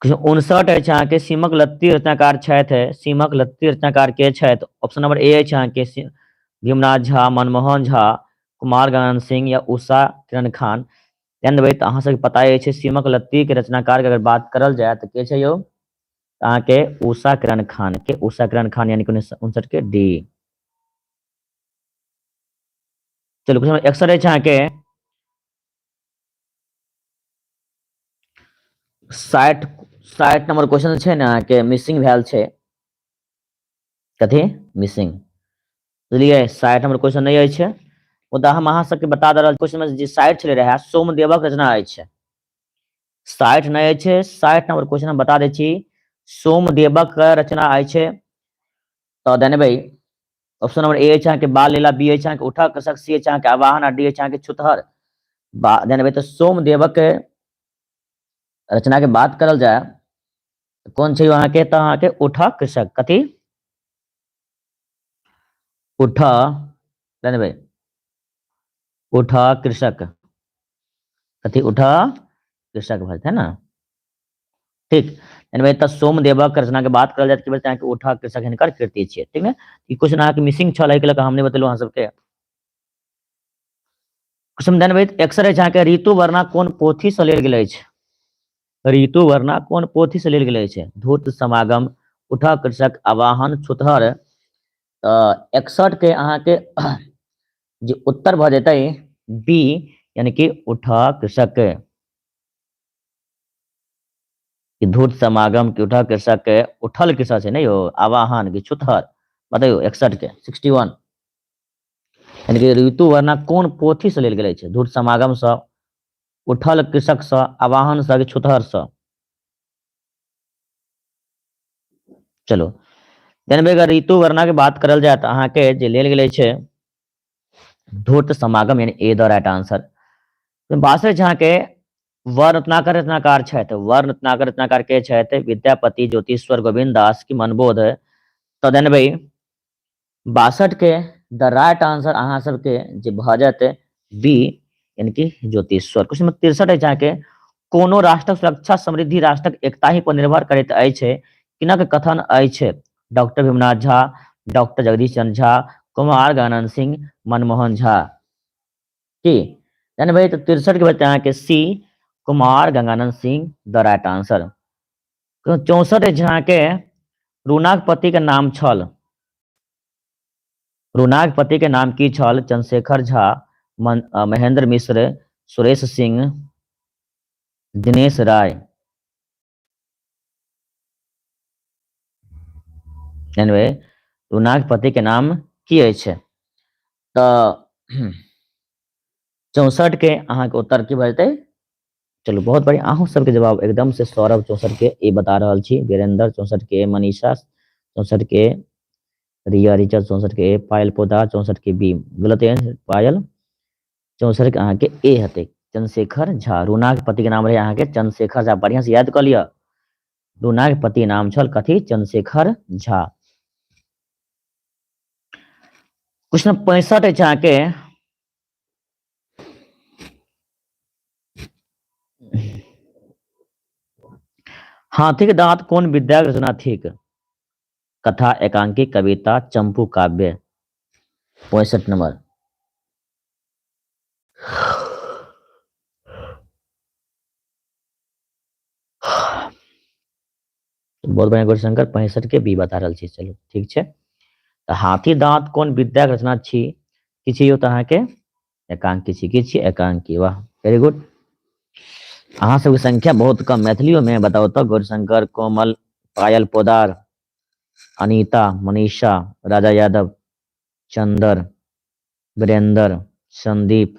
59 अछि अहाँके सीमक लत्ती रचनाकार छथि, सीमक लत्ती रचनाकार के छथि? ऑप्शन नंबर ए अछि अहाँके भीमनाथ झा, मनमोहन झा, कुमार गंगानंद सिंह या उषा किरण खान। ध्यान देबै तऽ अहाँ सबके पता अछि सीमक लत्ती के रचनाकार के अगर बात करल जाय तऽ के छै यौ? अहाँके उषा किरण खान के, उषा किरण खान, यानी कि 59 के डी। चलू, क्वेश्चन 61 अछि अहाँके 60 नंबर क्वेश्चन छै ने अहाँके मिसिंग भेल छै। कथी मिसिंग? बुझलियै, 60 नंबर क्वेश्चन नहि अछि, मुदा हम अहाँ सबके बता दऽ रहल क्वेश्चन में जे 60 छलै रहै सोमदेवक रचना अछि, 60 नहि अछि। 60 नंबर क्वेश्चन हम बता दै छी सोमदेवक रचना अछि। तऽ देनबै ऑप्शन नंबर ए अछि अहाँके बाल लीला, बी अछि अहाँके उठक कृषक, सी अछि अहाँके आवाहन आ डी अछि अहाँके छुतहर। देनबै तऽ सोमदेवक रचना के बात करल जाय कोन छै अहाँके? तऽ अहाँके उठक कृषक। कथी? उठ, देनबै उठ कृषक। कथी? उठ कृषक भऽ जेतै ने। ठीक, एनवे तऽ सोमदेवक रचना के बात करल जाय तऽ अहाँके उठ कृषक हिनकर कृति छियै। ठीक ने, ई क्वेश्चन अहाँके मिसिंग छल, एहि के लऽ कऽ हम नहि बतेलहुँ अहाँ सबके। क्वेश्चन देन 61 अछि अहाँके, ऋतु वर्णा कोन पोथी से लेल गेल अछि? ऋतु वर्णा कोन पोथी से लेल गेल अछि? धूर्त समागम, उठा कृषक, आवाहन, छुतहर। तऽ 61 के अहाँके जे उत्तर भऽ जेतै बी, यानी कि उठा कृषक। कि धूर्त समागम कि उठा कृषक, उठल कृषक छै ने यौ, आवाहन कि छुतहर, बतैयौ 61 के 61। यानी कि ऋतु वर्णा कोन पोथी से लेल गेल अछि? धूर्त समागम सँ, उठल कृषक सँ, आवाहन सँ कि छुतहर सँ? चलो देन अगर ऋतु वर्णा के बात करल जाय तऽ अहाँके जे लेल गेल अछि धूर्त समागम, यानी ए the right answer. 62 अहाँके वर्ण रत्नाकर रचनाकार छथि। वर्ण रत्नाकर रचनाकार के छथि? विद्यापति, ज्योतिश्वर, गोविंद दास की मनबोध? तऽ देनबै 62 के द राइट आंसर अहाँ सबके जे भऽ जायत बी, यानी कि ज्योतिश्वर। क्वेश्चन नंबर 63 अछि अहाँके, कोनो राष्ट्रक सुरक्षा समृद्धि राष्ट्रक एकता ही पर निर्भर करैत अछि, किनक कथन अछि? डॉक्टर भीमनाथ झा, डॉक्टर जगदीश चंद्र झा, कुमार गंगानंद सिंह, मनमोहन झा की? यानी भाई तऽ 63 के बचते अहाँके C, Kumar Ganganand Singh the right answer. 64 अछि अहाँके, रूनाक पति के नाम छल। रूनाक पति के नाम की छल? चंद्रशेखर झा, महेंद्र मिश्र, सुरेश सिंह, दिनेश राय। एनवे रूनाक पति के नाम की अछि? तऽ 64 के अहाँके उत्तर की भऽ जेतै? चलू बहुत बढ़िया, अहूँ सबके जवाब एकदम से सौरभ 64 के ए बता रहल छी, वीरेंद्र 64 के, मनीषा 64 के, रिया रिचा 64 के ए, पायल पोदार 64 के बी, गलत है पायल, 64 के अहाँके ए हेतै चंद्रशेखर झा। रूनाक पति के नाम रहे अहाँके चंद्रशेखर झा, बढ़िया से याद कऽ लिअ। रूनाक पति नाम छल कथी? चंद्रशेखर झा। क्वेश्चन 65 अछि अहाँके, हाथी के दांत कोन विद्या के रचना थिक? कथा, एकांकी, कविता, चंपू काव्य। 65 नंबर। बहुत बढ़िया गौरीशंकर, 65 के बी बता रहल छी। चलू ठीक छै। तऽ हाथी दांत कोन विद्या के रचना छी? की छी यौ? तऽ अहाँके एकांकी छी। की छी? एकांकी। वाह, वेरी गुड। अहाँ सबके संख्या बहुत कम मैथिलियो में बताउ तऽ। गौरीशंकर, कोमल, पायल पोदार, अनीता, मनीषा, राजा यादव, चंदर, वीरेंद्र, संदीप।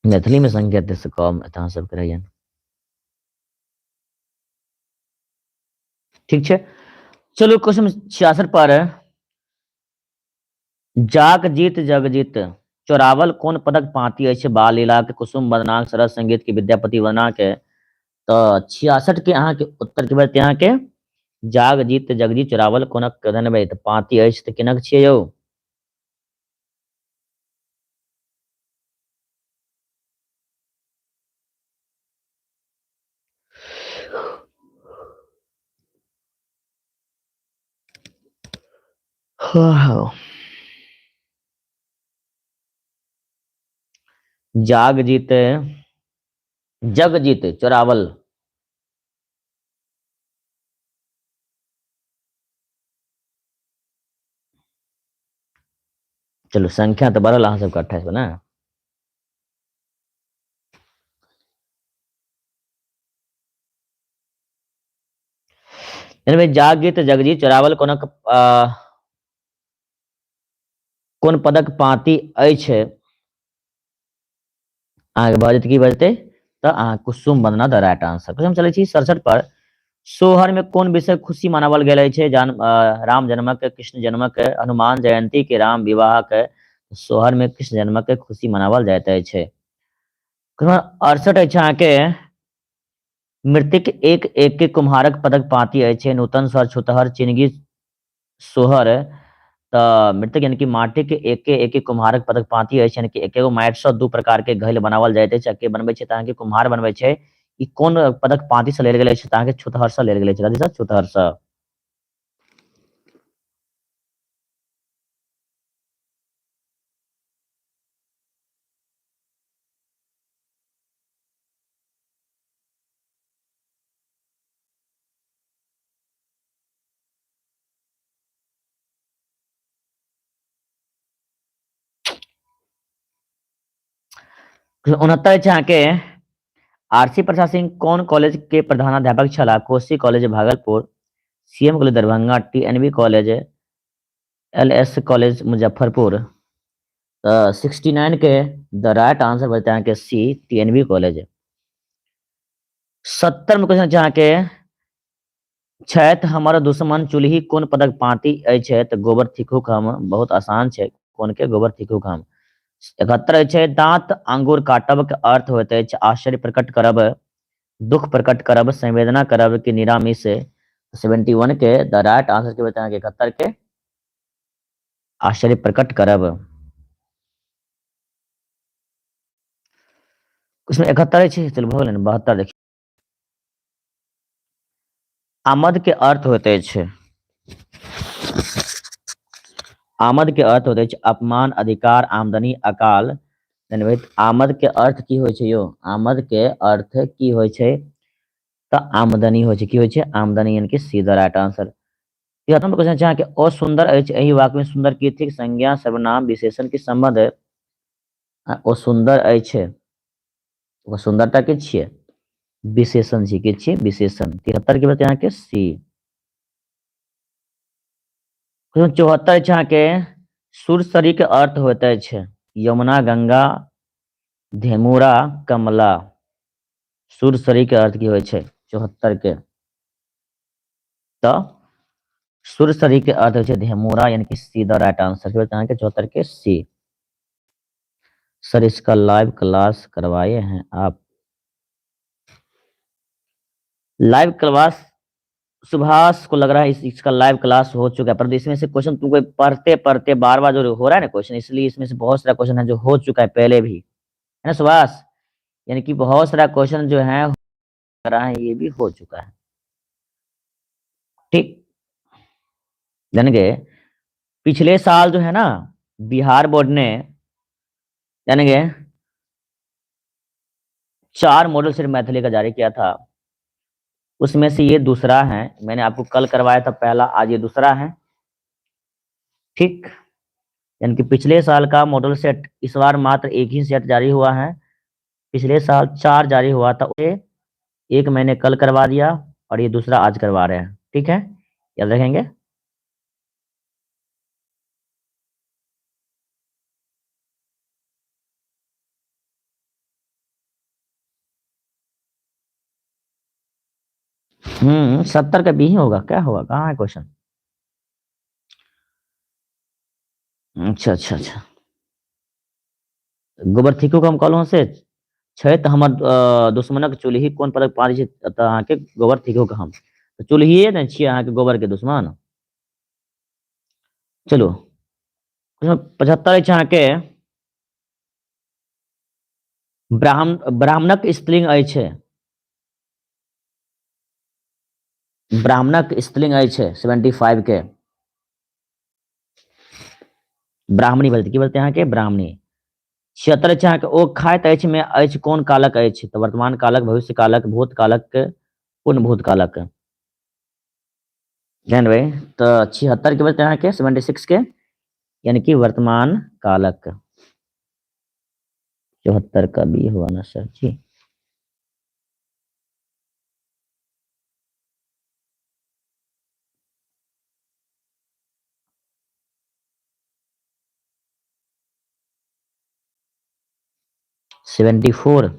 मैथिली में संख्या एते से कम अहाँ सबके रहैया। ठीक छै, चलू क्वेश्चन 66 पर। जाग जीत जगजीत चोरावल कोन पदक पांति अछि? बाल लीला के, कुसुम वंदना, सरस संगीत के, विद्यापति वंदना के? तऽ 66 के अहाँके उत्तर के बचते अहाँके जाग जीत जगजीत चोरावल कोनक कथन तऽ पांति अछि, तऽ केनक छियै यौ? जाग जीत जग जीत चोरावल। चलू संख्या तऽ बढ़ल अहाँ सबके 28 ने। जागीत जगजीत चोरावल कोनक कोन पदक पाँति अछि? अहाँके भऽ जेतै की भऽ जेतै? तऽ अहाँ कुसुम वंदना द राइट आंसर। हम चलै छी 67 पर। सोहर में कोन विषय खुशी मनावल गेल अछि? राम जन्मक, कृष्ण जन्मक, हनुमान जयंती के, राम विवाह के? सोहर में कृष्ण जन्मक खुशी मनावल जाइत अछि। 68 अछि अहाँके, मृतिक एक एक के कुम्हारक पदक पाँति अछि? नूतन स्वर, छुतहर, चिनगी, सोहर। तऽ मृतक यानी कि माटी के एक एक कुम्हारक पदक पाँति अछि, यानी कि एकेगो माटि सँ दू प्रकार के घैल बनावल जाइत अछि, के बनबै छै? तऽ अहाँके कुम्हार बनबै छै। ई कोन पदक पाँति सँ लेल गेल अछि? तऽ अहाँके छुतहर सँ लेल गेल अछि। कथी सँ? छुतहर सँ। 69 छै अहाँके आरसी प्रसाद सिंह कोन कॉलेज के प्रधानाध्यापक छलाह? Kosi college Bhagalpur, CM college Darbhanga, TNB college, LS college Muzaffarpur. तऽ 69 के द राइट आंसर बचतै अहाँके सी, टीएनबी कॉलेज। 70 में क्वेश्चन छै अहाँके छथि हमर दुश्मन चूल्हि कोन पदक पाँति अछि? तऽ गोबर थिकुक हम, बहुत आसान छै, कोन के? गोबर थिकुक हम। 71 अछि दांत आंगुर काटब के अर्थ होइत अछि आश्चर्य प्रकट करब, दुख प्रकट करब, संवेदना करब कि निरामिष। 71 के द राइट आंसर के बचतै अहाँके 71 के आश्चर्य प्रकट करब। इसमें 71 अछि, चलू भऽ गेलै ने, 72 देखियौ। आमद के अर्थ होइत अछि, आमद के अर्थ होइत अछि अपमान, अधिकार, आमदनी, अकाल। आमद के अर्थ की होइ छै यौ? आमद के अर्थ की होइ छै? तऽ आमदनी होइ छै। की होइ छै? आमदनी, यानी कि see the right answer. 73 number question छै अहाँके ओ सुन्दर अछि, एहि वाक्य में सुन्दर की थिक? संज्ञा, सर्वनाम, विशेषण की संबंध? ओ सुन्दर अछि, ओ सुन्दरता के छियै? विशेषण छियै। के छियै? विशेषण। 73 के बचतै अहाँके सी। 74 अछि अहाँके सुरसरी के अर्थ होइत अछि यमुना, गंगा, धेमुड़ा, कमला। सुरसरी के अर्थ की होइ छै? 74 के तऽ सुरसरी के अर्थ होइ छै धेमुड़ा, यानी कि सी द राइट आंसर। की बचतै अहाँके? 74 के सी। सर इसका लाइव क्लास करवाए हैं आप? लाइव क्लास सुभाष को लग रहा है इसका लाइव क्लास हो चुका है, पर इसमें से क्वेश्चन तुमको पढ़ते पढ़ते बार बार जो हो रहा है ना क्वेश्चन, इसलिए इसमें से बहुत सारा क्वेश्चन है जो हो चुका है पहले भी, है ना सुभाष? यानी कि बहुत सारा क्वेश्चन जो है रहा है ये भी हो चुका है। ठीक, यानी कि पिछले साल जो है ना बिहार बोर्ड ने यानी कि 4 मॉडल सिर्फ मैथिली का जारी किया था, उसमें से ये दूसरा है। मैंने आपको कल करवाया था पहला, आज ये दूसरा है। ठीक, यानी कि पिछले साल का मॉडल सेट इस बार मात्र एक ही सेट जारी हुआ है। पिछले साल 4 जारी हुआ था, एक मैंने कल करवा दिया और ये दूसरा आज करवा रहे हैं। ठीक है, याद रखेंगे। 70 का बी ही होगा, क्या होगा? कहाँ है क्वेश्चन? अच्छा अच्छा अच्छा, गोबर थिको हम कहलहुँ से छै तऽ हमर दुश्मनक चूल्ही कोन पदक पाँच छै? तऽ अहाँके गोबर थिको हम तऽ चूल्हिए ने छियै अहाँके गोबर के दुश्मन। चलू 75 अछि अहाँके ब्राह्मणक स्त्रीलिंग अछि, ब्राह्मणक स्त्रीलिंग अछि 75 के ब्राह्मणी बोलते, की बोलते अहाँके? ब्राह्मणी। 76 अछि अहाँके ओ खाइत अछि में अछि कोन कालक अछि? तऽ वर्तमान कालक, भविष्य कालक, भूतकालक, पूर्ण भूतकालक। ध्यान देबै तऽ 76 के बचतै अहाँके 76 के, यानी कि वर्तमान कालक। 74 का बी हुआ ना सर जी। 74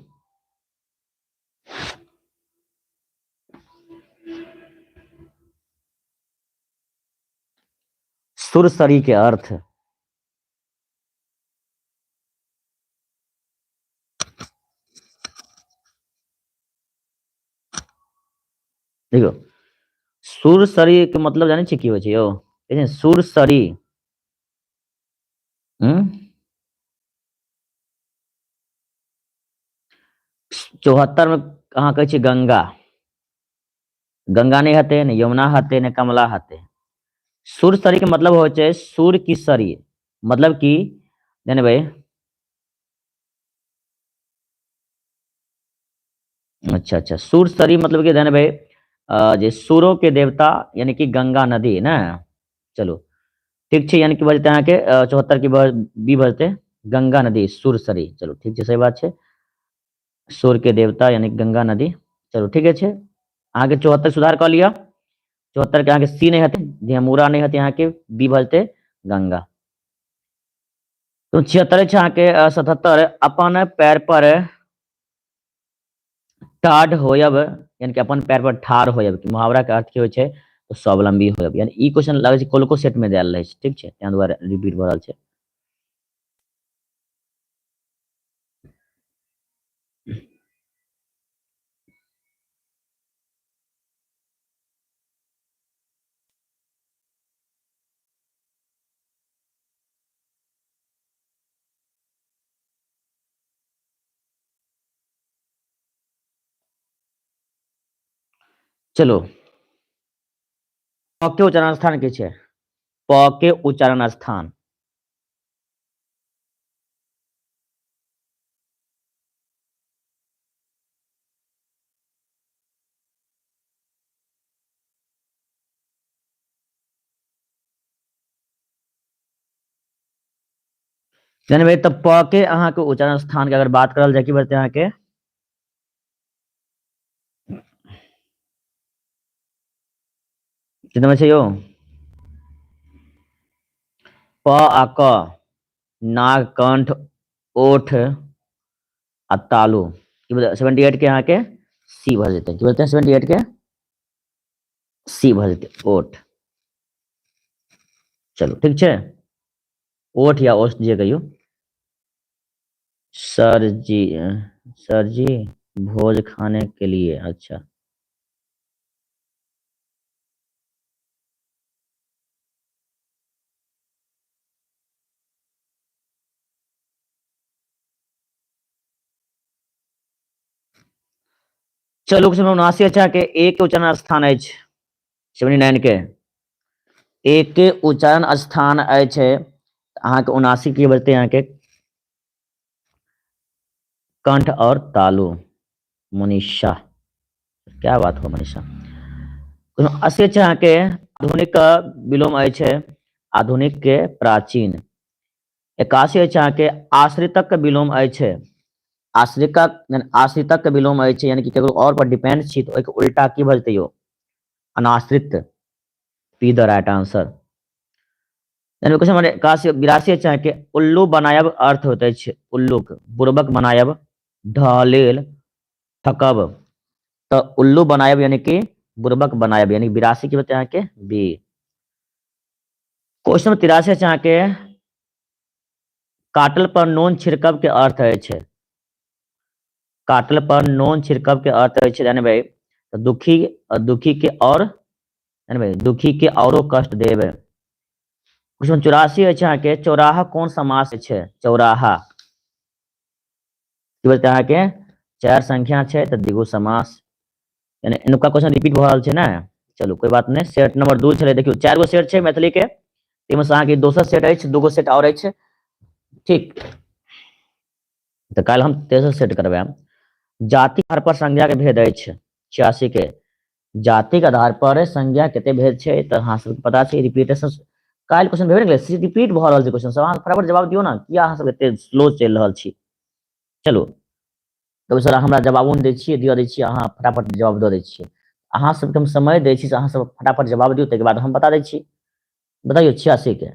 सुरसरी के अर्थ देखियौ, सुरसरी के मतलब जानै छियै की होइ छै यौ? सुरसरी 74 में अहाँ कहै छियै गंगा, गंगा नहि हेतै, ने यमुना हेतै, ने कमला हेतै। सुरसरी के मतलब होइ छै सुर की सरी, मतलब कि जानबै। अच्छा अच्छा, सुरसरी मतलब कि जानबै जे सुरो के देवता यानी कि गंगा नदी ने। चलू ठीक छै, यानी कि बजते अहाँके 74 की बी बजते गंगा नदी सुरसरी। चलू ठीक छै, सही बात छै। सूर्य के देवता यानी गंगा नदी। चलू ठीके छै, अहाँके 74 सुधार कऽ लिअ। 74 के अहाँके सी नहि हेतै, धेमुड़ा नहि हेतै, अहाँके बी भऽ जेतै गंगा। तो 76 छै अहाँके 77, अपन पैर पर ठाढ़ होयब, यानी कि अपन पैर पर ठाढ़ होयब के मुहावरा के अर्थ की होइ छै? तऽ स्वावलंबी होयब। यानी ई क्वेश्चन लागै छै कोलको सेट में देल रहै छै, ठीक छै, ताहि दुआरे रिपीट भऽ रहल छै। चलो, प के उच्चारण स्थान की छै? प के उच्चारण स्थान। जनबै तऽ प के अहाँके उच्चारण स्थान के अगर बात करल जाय की बजतै अहाँके? कितना छै यौ? प आ क, नाग, कंठ, ओठ आ तालु। की बजतै? 78 के अहाँके सी भऽ जेतै। की बजतै? 78 के सी भऽ जेतै, ओठ। चलू ठीक छै, ओठ या ओष्ठ जे कहियौ। सर जी, सर जी भोज खाने के लिए, अच्छा। चलू क्वेश्चन 79 अच्छा के एक के उच्चारण स्थान अछि। 79 के एक के उच्चारण स्थान अछि, अहाँके 79 की बजतै अहाँके? कंठ और तालु। मनीषा, क्या बात हो मनीषा। 80 अछि अहाँके आधुनिक विलोम अछि, आधुनिक के प्राचीन। 81 अछि अहाँके आश्रितक विलोम अछि, आश्रितक आश्रितक विलोम अछि, यानी कि केकरो और पर डिपेंड छी तऽ ओहिके उल्टा की भऽ जेतै यौ? अनाश्रित। पी द राइट आंसर। यानी क्वेश्चन नंबर 81 82 अछि अहाँके उल्लू बनायब अर्थ होइत अछि, उल्लूक बुड़बक बनायब, ढहलेल, ठकब। तऽ उल्लू बनायब यानी कि बुड़बक बनायब, यानी 82 की होतै अहाँके बी। क्वेश्चन नंबर 83 अछि अहाँके काटल पर नोन छिड़कब के अर्थ अछि। काटल पर नोन छिड़कब के अर्थ अछि जानबै तऽ दुखी, दुखी के और जानबै दुखी के औरो कष्ट देबै। क्वेश्चन 84 अछि अहाँके चौराहा कोन समास छै? चौराहा की बजतै अहाँके? चारि संख्या छै तऽ द्विगु समास। यानी एनुका क्वेश्चन रिपीट भऽ रहल छै ने। चलू कोई बात नहि। सेट नंबर 2 छलै, देखियौ 4 गो सेट छै मैथिली के, ताहिमे से अहाँके दोसर सेट अछि, 2 गो सेट और अछि, ठीक। तऽ काल्हि हम तेसर सेट करबायब। जाति आधार पर संज्ञा के भेद अछि। 86 के जाति के आधार पर संज्ञा कते भेद छै तऽ अहाँ सबके पता छै। रिपीटेशन काल्हि क्वेश्चन भेबे ने केलै, रिपीट भऽ रहल छै क्वेश्चन सब, अहाँ फटाफट जवाब दियौ ने, किया अहाँ सब एते स्लो चलि रहल छी? चलू तऽ सर हमरा जवाबो नहि दै छियै, दिअ दै छियै, अहाँ फटाफट जवाब दऽ दै छियै। अहाँ सबके हम समय दै छी से अहाँ सब फटाफट जवाब दियौ, ताहिके बाद हम बता दै छी। बताइयो 86 के।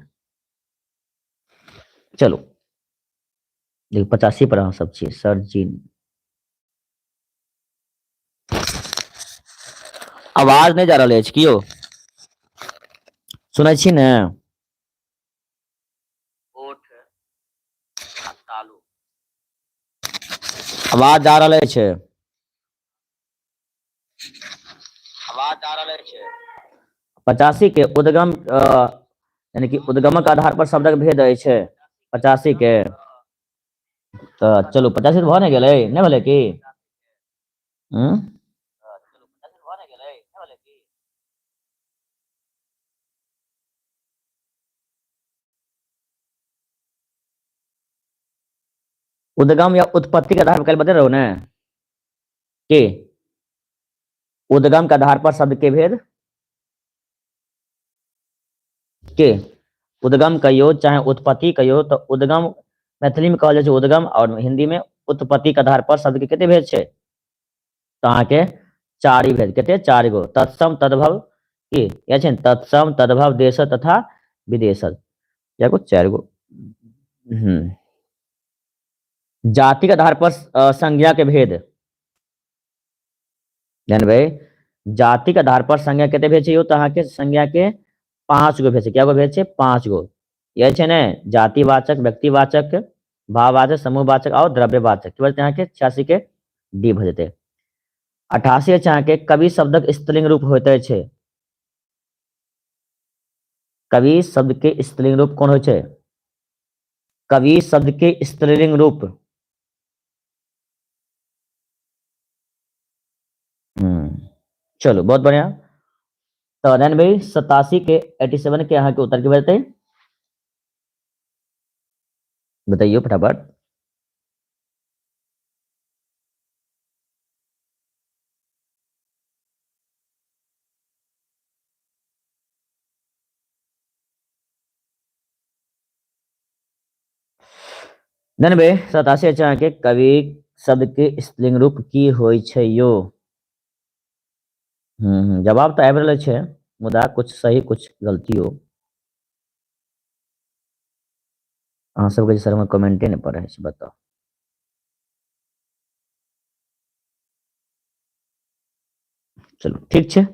चलू देखियौ 85 पर अहाँ सब छियै। सर जी आवाज नहि जा रहल अछि, कियो सुनै छी ने? आवाज जा रहल अछि? 85 के उद्गम, यानी कि उद्गमक आधार पर शब्दक भेद अछि। 85 के तऽ चलू 85 भऽ ने गेलै, नहि भेलै की? उद्गम या उत्पत्ति के आधार पर काल्हि बतेने रहू ने की? उद्गम के आधार पर शब्द के भेद के उद्गम कहियो चाहे उत्पत्ति कहियो, तऽ उद्गम मैथिली में कहल जाइ छै उद्गम और हिंदी में उत्पत्ति के आधार पर शब्द के कते भेद छै? तऽ अहाँके चारि भेद। कते? चारि गो। तत्सम, तद्भव, की इएह छै ने? तत्सम, तद्भव, देश तथा विदेश। गो चारि गो। जाति के आधार पर संज्ञा के भेद जानबै। जाति के आधार पर संज्ञा कते भेद छै यौ? तऽ अहाँके संज्ञा के 5 गो भेद छै। क्या गो भेद छै? 5 गो। यह छै ने जातिवाचक, व्यक्तिवाचक, भाववाचक, समूहवाचक और द्रव्यवाचक। की बोलते अहाँके 86 के डी भऽ जेतै। 88 अछि अहाँके कवि शब्दक स्त्रीलिंग रूप होइत अछि। कवि शब्द के स्त्रीलिंग रूप कोन होइ छै? कवि शब्द के स्त्रीलिंग रूप। चलू बहुत बढ़िया। तऽ नैन भाई 87 के 87 के अहाँके उत्तर की भऽ जेतै? बताइयो फटाफट। ननबे 87 अछि अहाँके कवि शब्द के स्त्रीलिंग रूप की होइ छै यौ? जवाब तऽ आबि रहल छै, मुदा कुछ सही कुछ गलतियो। अहाँ सबके जे सर हमर कमेंटे नहि पढ़ै छै, बताउ। चलू ठीक छै।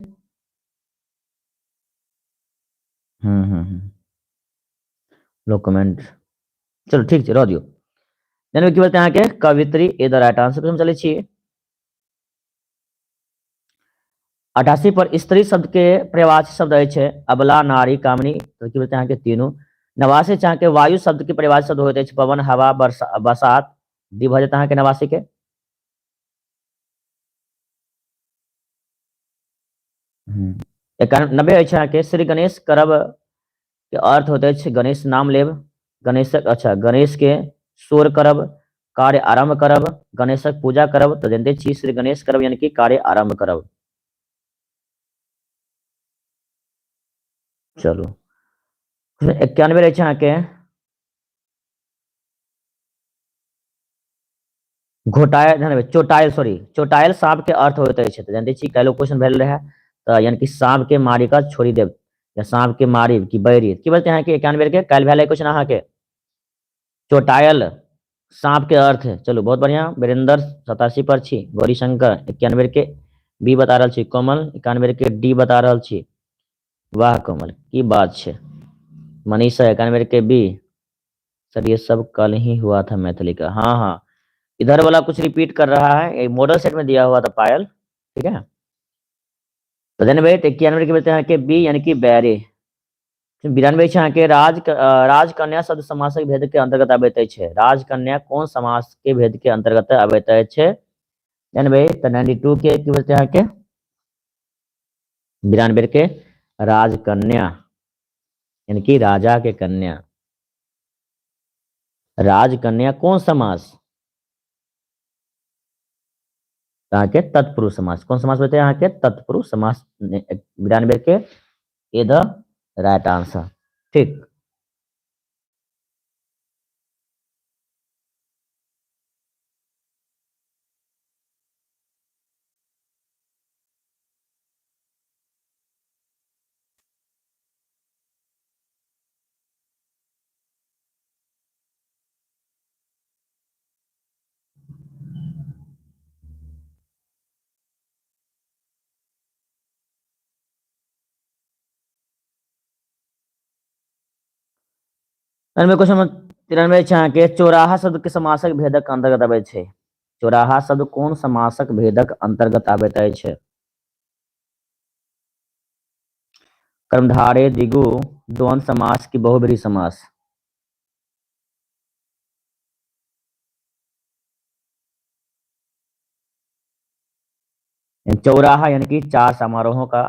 लो कमेंट। चलू ठीक छै, रह दियौ। यानी की बोलते अहाँके कवित्री ए द राइट आंसर। हम चलै छी 88 पर। स्त्री शब्द के पर्यायवाची शब्द अछि अबला, नारी, कामिनी। तऽ की बोलते अहाँके तीनू। 89 छै अहाँके वायु शब्द के पर्यायवाची शब्द होइत अछि पवन, हवा, बरसा, बसात। डी भऽ जेतै अहाँके 89 के। 91 अछि अहाँके श्री गणेश करब के अर्थ होइत अछि गणेश नाम लेब, गणेशक, अच्छा गणेश के शोर करब, कार्य आरंभ करब, गणेशक पूजा करब। तऽ जानते छी श्री गणेश करब यानी कि कार्य आरंभ करब। चलू 91 रहै छै अहाँके घोटायल, ध्यान देबै, चोटायल, सॉरी, चोटायल सांप के अर्थ होइत अछि। तऽ जानते छी काल्हि क्वेश्चन भेल रहै, तऽ यानी कि सांप के मारि कऽ छोड़ि देब या सांप के मारी कि बैरी। की बोलते अहाँके 91 के काल्हि भेल क्वेश्चन अहाँके चोटायल सांप के अर्थ। चलू बहुत बढ़िया। वीरेंद्र 87 पर छी, गौरीशंकर 91 के बी बता रहल छी, कोमल 91 के डी बता रहल छी। वाह कोमल की बात छै। मनीषा 91 के बी। सर ये सब कल ही हुआ था मैथिली का। हाँ हाँ इधर वाला कुछ रिपीट कर रहा है, एक मॉडल सेट में दिया हुआ था पायल। ठीक है, तो धन्यवाद। 91 के बच्चे यहाँ के बी यानी कि बैरी। 92 छै अहाँके राजकन्या शब्द समासक भेद के अंतर्गत आबैत अछि। राजकन्या कोन समास के भेद के अंतर्गत आबैत अछि? जानबै तऽ 92 के की बचतै अहाँके 92 के राजकन्या यानी कि राजा के कन्या। राजकन्या कोन समास? अहाँके तत्पुरुष समास। कोन समास होतै अहाँके? तत्पुरुष समास। 92 के ए द राइट आंसर। ठीक, क्वेश्चन नंबर 93 छै अहाँके चौराहा शब्द के समासक भेदक अंतर्गत आबै छै। चौराहा शब्द कोन समासक भेदक अंतर्गत आबैत अछि? कर्मधारय, द्विगु, द्वंद्व समास की बहुव्रीहि समास? चौराहा यानी कि चार समारोहों का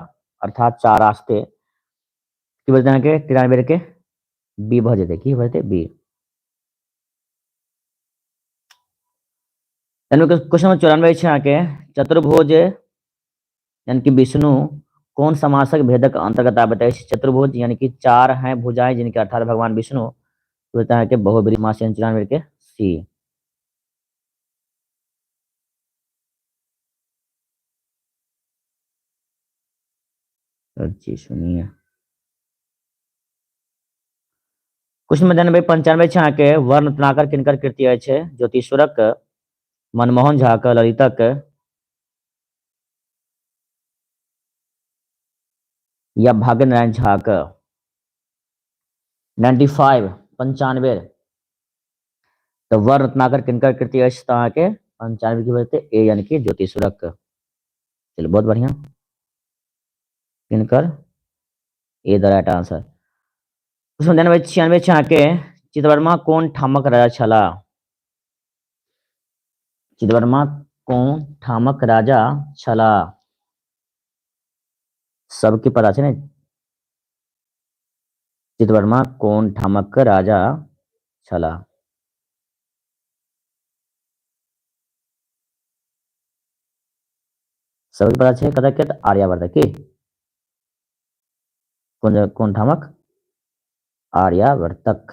अर्थात चार रास्ते। की बोलते हैं अहाँके 93 के बी भऽ जेतै। की भऽ जेतै? बी। क्वेश्चन नंबर 94 छै अहाँके चतुर्भुज यानी कि विष्णु कोन समासक भेदक अंतर्गत आबैत अछि? चतुर्भुज यानी कि चार हैं भुजाएं जिनके अर्थात भगवान विष्णु। बोलते हैं कि बहुव्रीहि समास 94 के सी। जी सुनिए। क्वेश्चन नंबर 95 छै अहाँके, वर्ण रत्नाकर किनकर कृति अछि? ज्योतिश्वरक, मनमोहन झा के, ललितक या भाग्यनारायण झा के? 95 95। तऽ वर्ण रत्नाकर किनकर कृति अछि? तऽ अहाँके 95 की बजते ए, यानी कि ज्योतिश्वरक। चलू बहुत बढ़िया, किनकर? A the right answer. Question 96 छै अहाँके, चित्रवर्मा कोन ठामक राजा छलाह? चित्रवर्मा कोन ठामक राजा छलाह? सबके पता छै ने, चित्रवर्मा कोन ठामक राजा छलाह? सबके पता छै कतऽ के? तऽ आर्यावर्त की कोन कोन ठामक? आर्यावर्तक।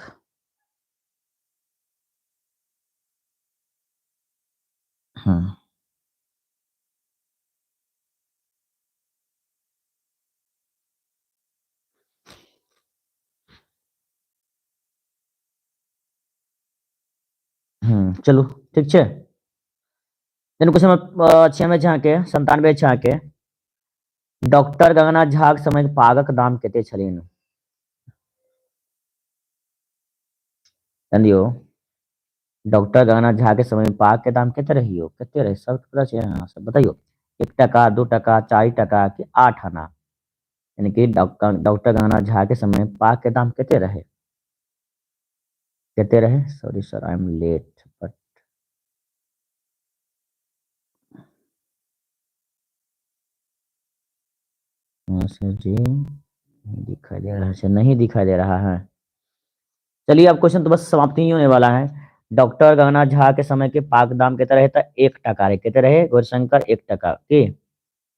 हम्म चलू ठीक छै। क्वेश्चन नंबर 96 छै अहाँके, 97 छै अहाँके, डॉक्टर गंगानाथ झाक समय पागक दाम कते छलनि? दियौ, डॉक्टर गंगानाथ झा के समय में पाग के दाम कते रहियो? कते रहे? सब पता छै अहाँ सब बताइयो। 1 टका, 2 टका, 4 टका कि 8 आना? यानी कि डॉक्टर गंगानाथ झा के समय में पाग के दाम कते रहे? कते रहे? Sorry sir, I am late but sir जी नहीं दिखाई दे रहा है, नहीं दिखाई दे रहा है। चलिए अब क्वेश्चन तो बस समाप्ति ही होने वाला है। डॉक्टर गंगानाथ झा के समय के पाग दाम कितना रहे? 1 टका रहे। कितने रहे गौरशंकर? 1 टका के।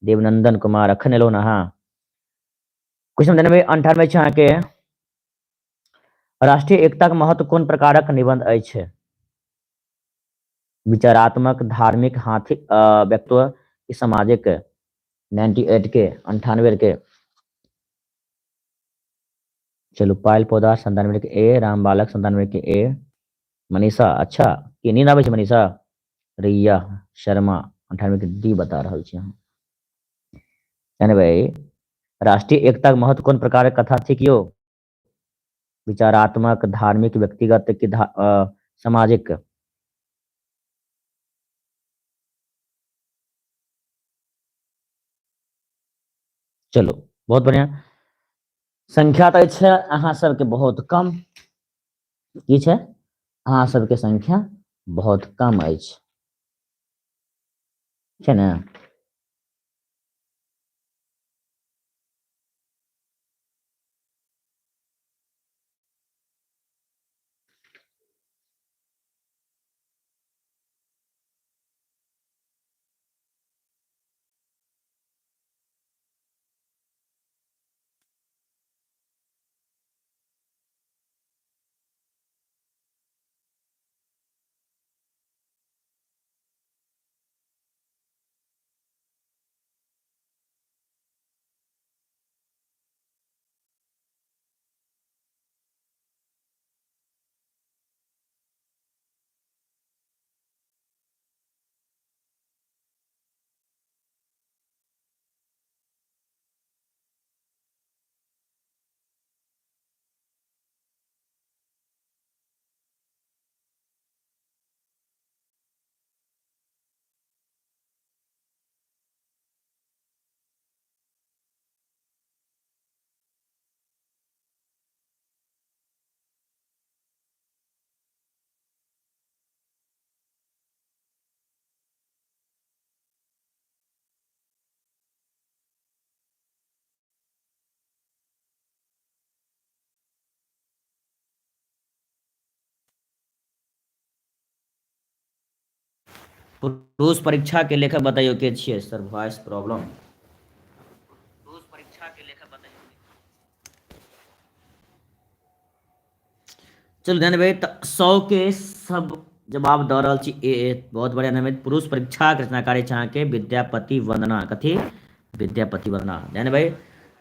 देवनंदन कुमार अखन एलो ना। हाँ, क्वेश्चन 98 छै अहाँके, राष्ट्रीय एकता के महत्व कोन प्रकारक निबंध अछि? विचारात्मक, धार्मिक, हाथी व्यक्तित्व कि सामाजिक? 98 के, 98 के। चलू पायल पौधा 97 के ए, राम बालक 97 के ए, मनीषा अच्छा की नींद आबै छै मनीषा, रिया शर्मा 98 के डी बता रहल छी अहाँ। भाई राष्ट्रीय एकता के महत्व कोन प्रकारक कथा थिक यौ? विचारात्मक, धार्मिक, व्यक्तिगत कि सामाजिक? चलो बहुत बढ़िया। संख्या तऽ छै अहाँ सबके बहुत कम, की छै अहाँ सबके संख्या बहुत कम अछि, छै ने? पुरुष परीक्षा के लेखक बताइयो के छियै? Sir voice problem. पुरुष परीक्षा के लेखक बताइयो। चलू ध्यान देबै तऽ 100 के सब जवाब दऽ रहल छी ए ए, बहुत बढ़िया। ध्यान देबै, पुरुष परीक्षा के रचनाकार अछि अहाँके विद्यापति वंदना। कथी? विद्यापति वंदना। ध्यान देबै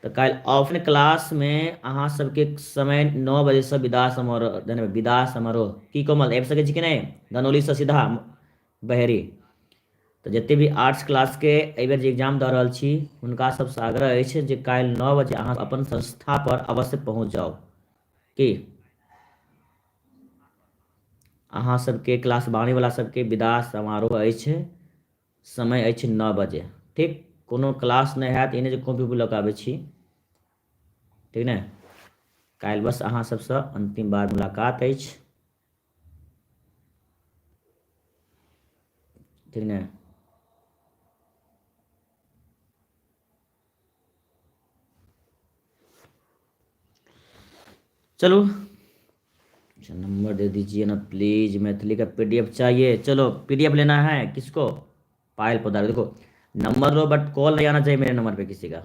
तऽ काल्हि ऑफलाइन क्लासमे अहाँ सबके समय 9 बजेसँ विदा समारोह, विदा समारोह। की कोमल, आबि सकै छी कि नहि? धनौलीसँ सीधा बहेरी। तऽ जते भी आर्ट्स क्लासके एहिबेर जे एग्जाम दऽ रहल छी, हुनका सबसँ आग्रह अछि जे काल्हि 9 बजे अहाँ अपन संस्था पर अवश्य पहुँच जाउ। की अहाँ सबके क्लास बारहवीं सबके विदा समारोह अछि, समय अछि 9 बजे। ठीक, कोनो क्लास नहि हैत, ई नहि जे कॉपी लऽ कऽ आबै छी, ठीक ने? काल्हि बस अहाँ सबसँ अन्तिम बार मुलाकात अछि, ठीक ने? चलू, अच्छा नंबर दे दीजिए ना प्लीज, मैथिली का पीडीएफ चाहिए। चलो पीडीएफ लेना है किसको? पायल पोदार। देखो नंबर लो, बट कॉल नहीं आना चाहिए मेरे नंबर पे, किसी का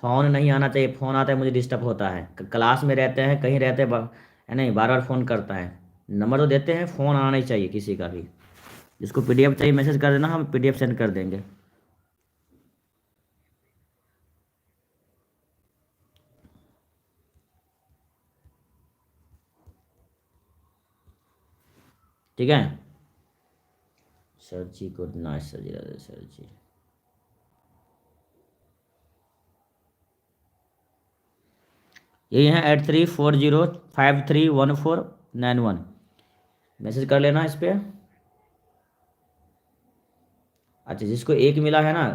फोन नहीं आना चाहिए। फोन आता है मुझे डिस्टर्ब होता है। क्लास में रहते हैं, कहीं रहते हैं, है नहीं, बार बार फोन करता है। नंबर तो देते हैं, फोन आना नहीं चाहिए किसी का भी। जिसको पीडीएफ चाहिए मैसेज कर देना, हम पीडीएफ सेंड कर देंगे। ठीक है sir ji, good night sir ji, Radhe sir ji. यही है 8340531491, मैसेज कर लेना इस पे। अच्छा, जिसको एक मिला है ना,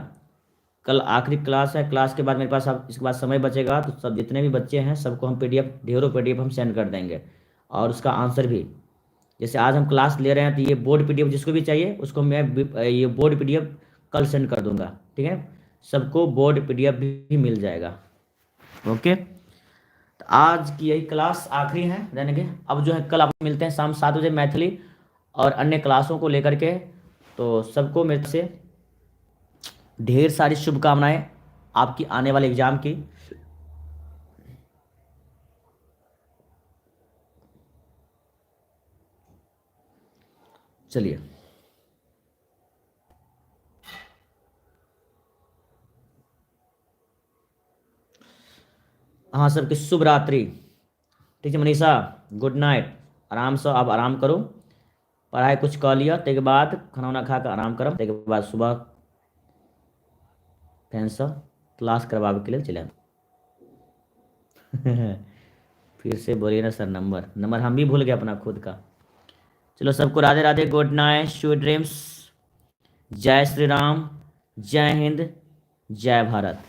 कल आखिरी क्लास है, क्लास के बाद मेरे पास अब इसके बाद समय बचेगा तो सब जितने भी बच्चे हैं सबको हम पीडीएफ, ढेरों पीडीएफ हम सेंड कर देंगे, और उसका आंसर भी। जैसे आज हम क्लास ले रहे हैं तो ये बोर्ड पीडीएफ जिसको भी चाहिए उसको मैं ये बोर्ड पीडीएफ कल सेंड कर दूंगा, ठीक है? सबको बोर्ड पीडीएफ भी मिल जाएगा। ओके, तो आज की यही क्लास आखिरी है, यानी कि अब जो है कल आप मिलते हैं शाम 7 बजे मैथिली और अन्य क्लासों को लेकर के। तो सबको मेरे से ढेर सारी शुभकामनाएं आपकी आने वाले एग्जाम की। चलिए, अहाँ सबके शुभ रात्रि। ठीक है मनीषा, गुड नाइट। आरामसँ आब आराम करू, पढ़ाइ कुछ कऽ लिअ, ताहिके बाद खाना उना खा कऽ आराम करब, ताहिके बाद सुबह फेरसँ क्लास करबाबैके लेल चलि आयब। फिर से बोलिए ना सर नंबर, नंबर हम भी भूल गए अपना खुद का। चलो सबको Radhe Radhe, good night, sweet dreams, जय श्री राम, जय हिंद, जय भारत।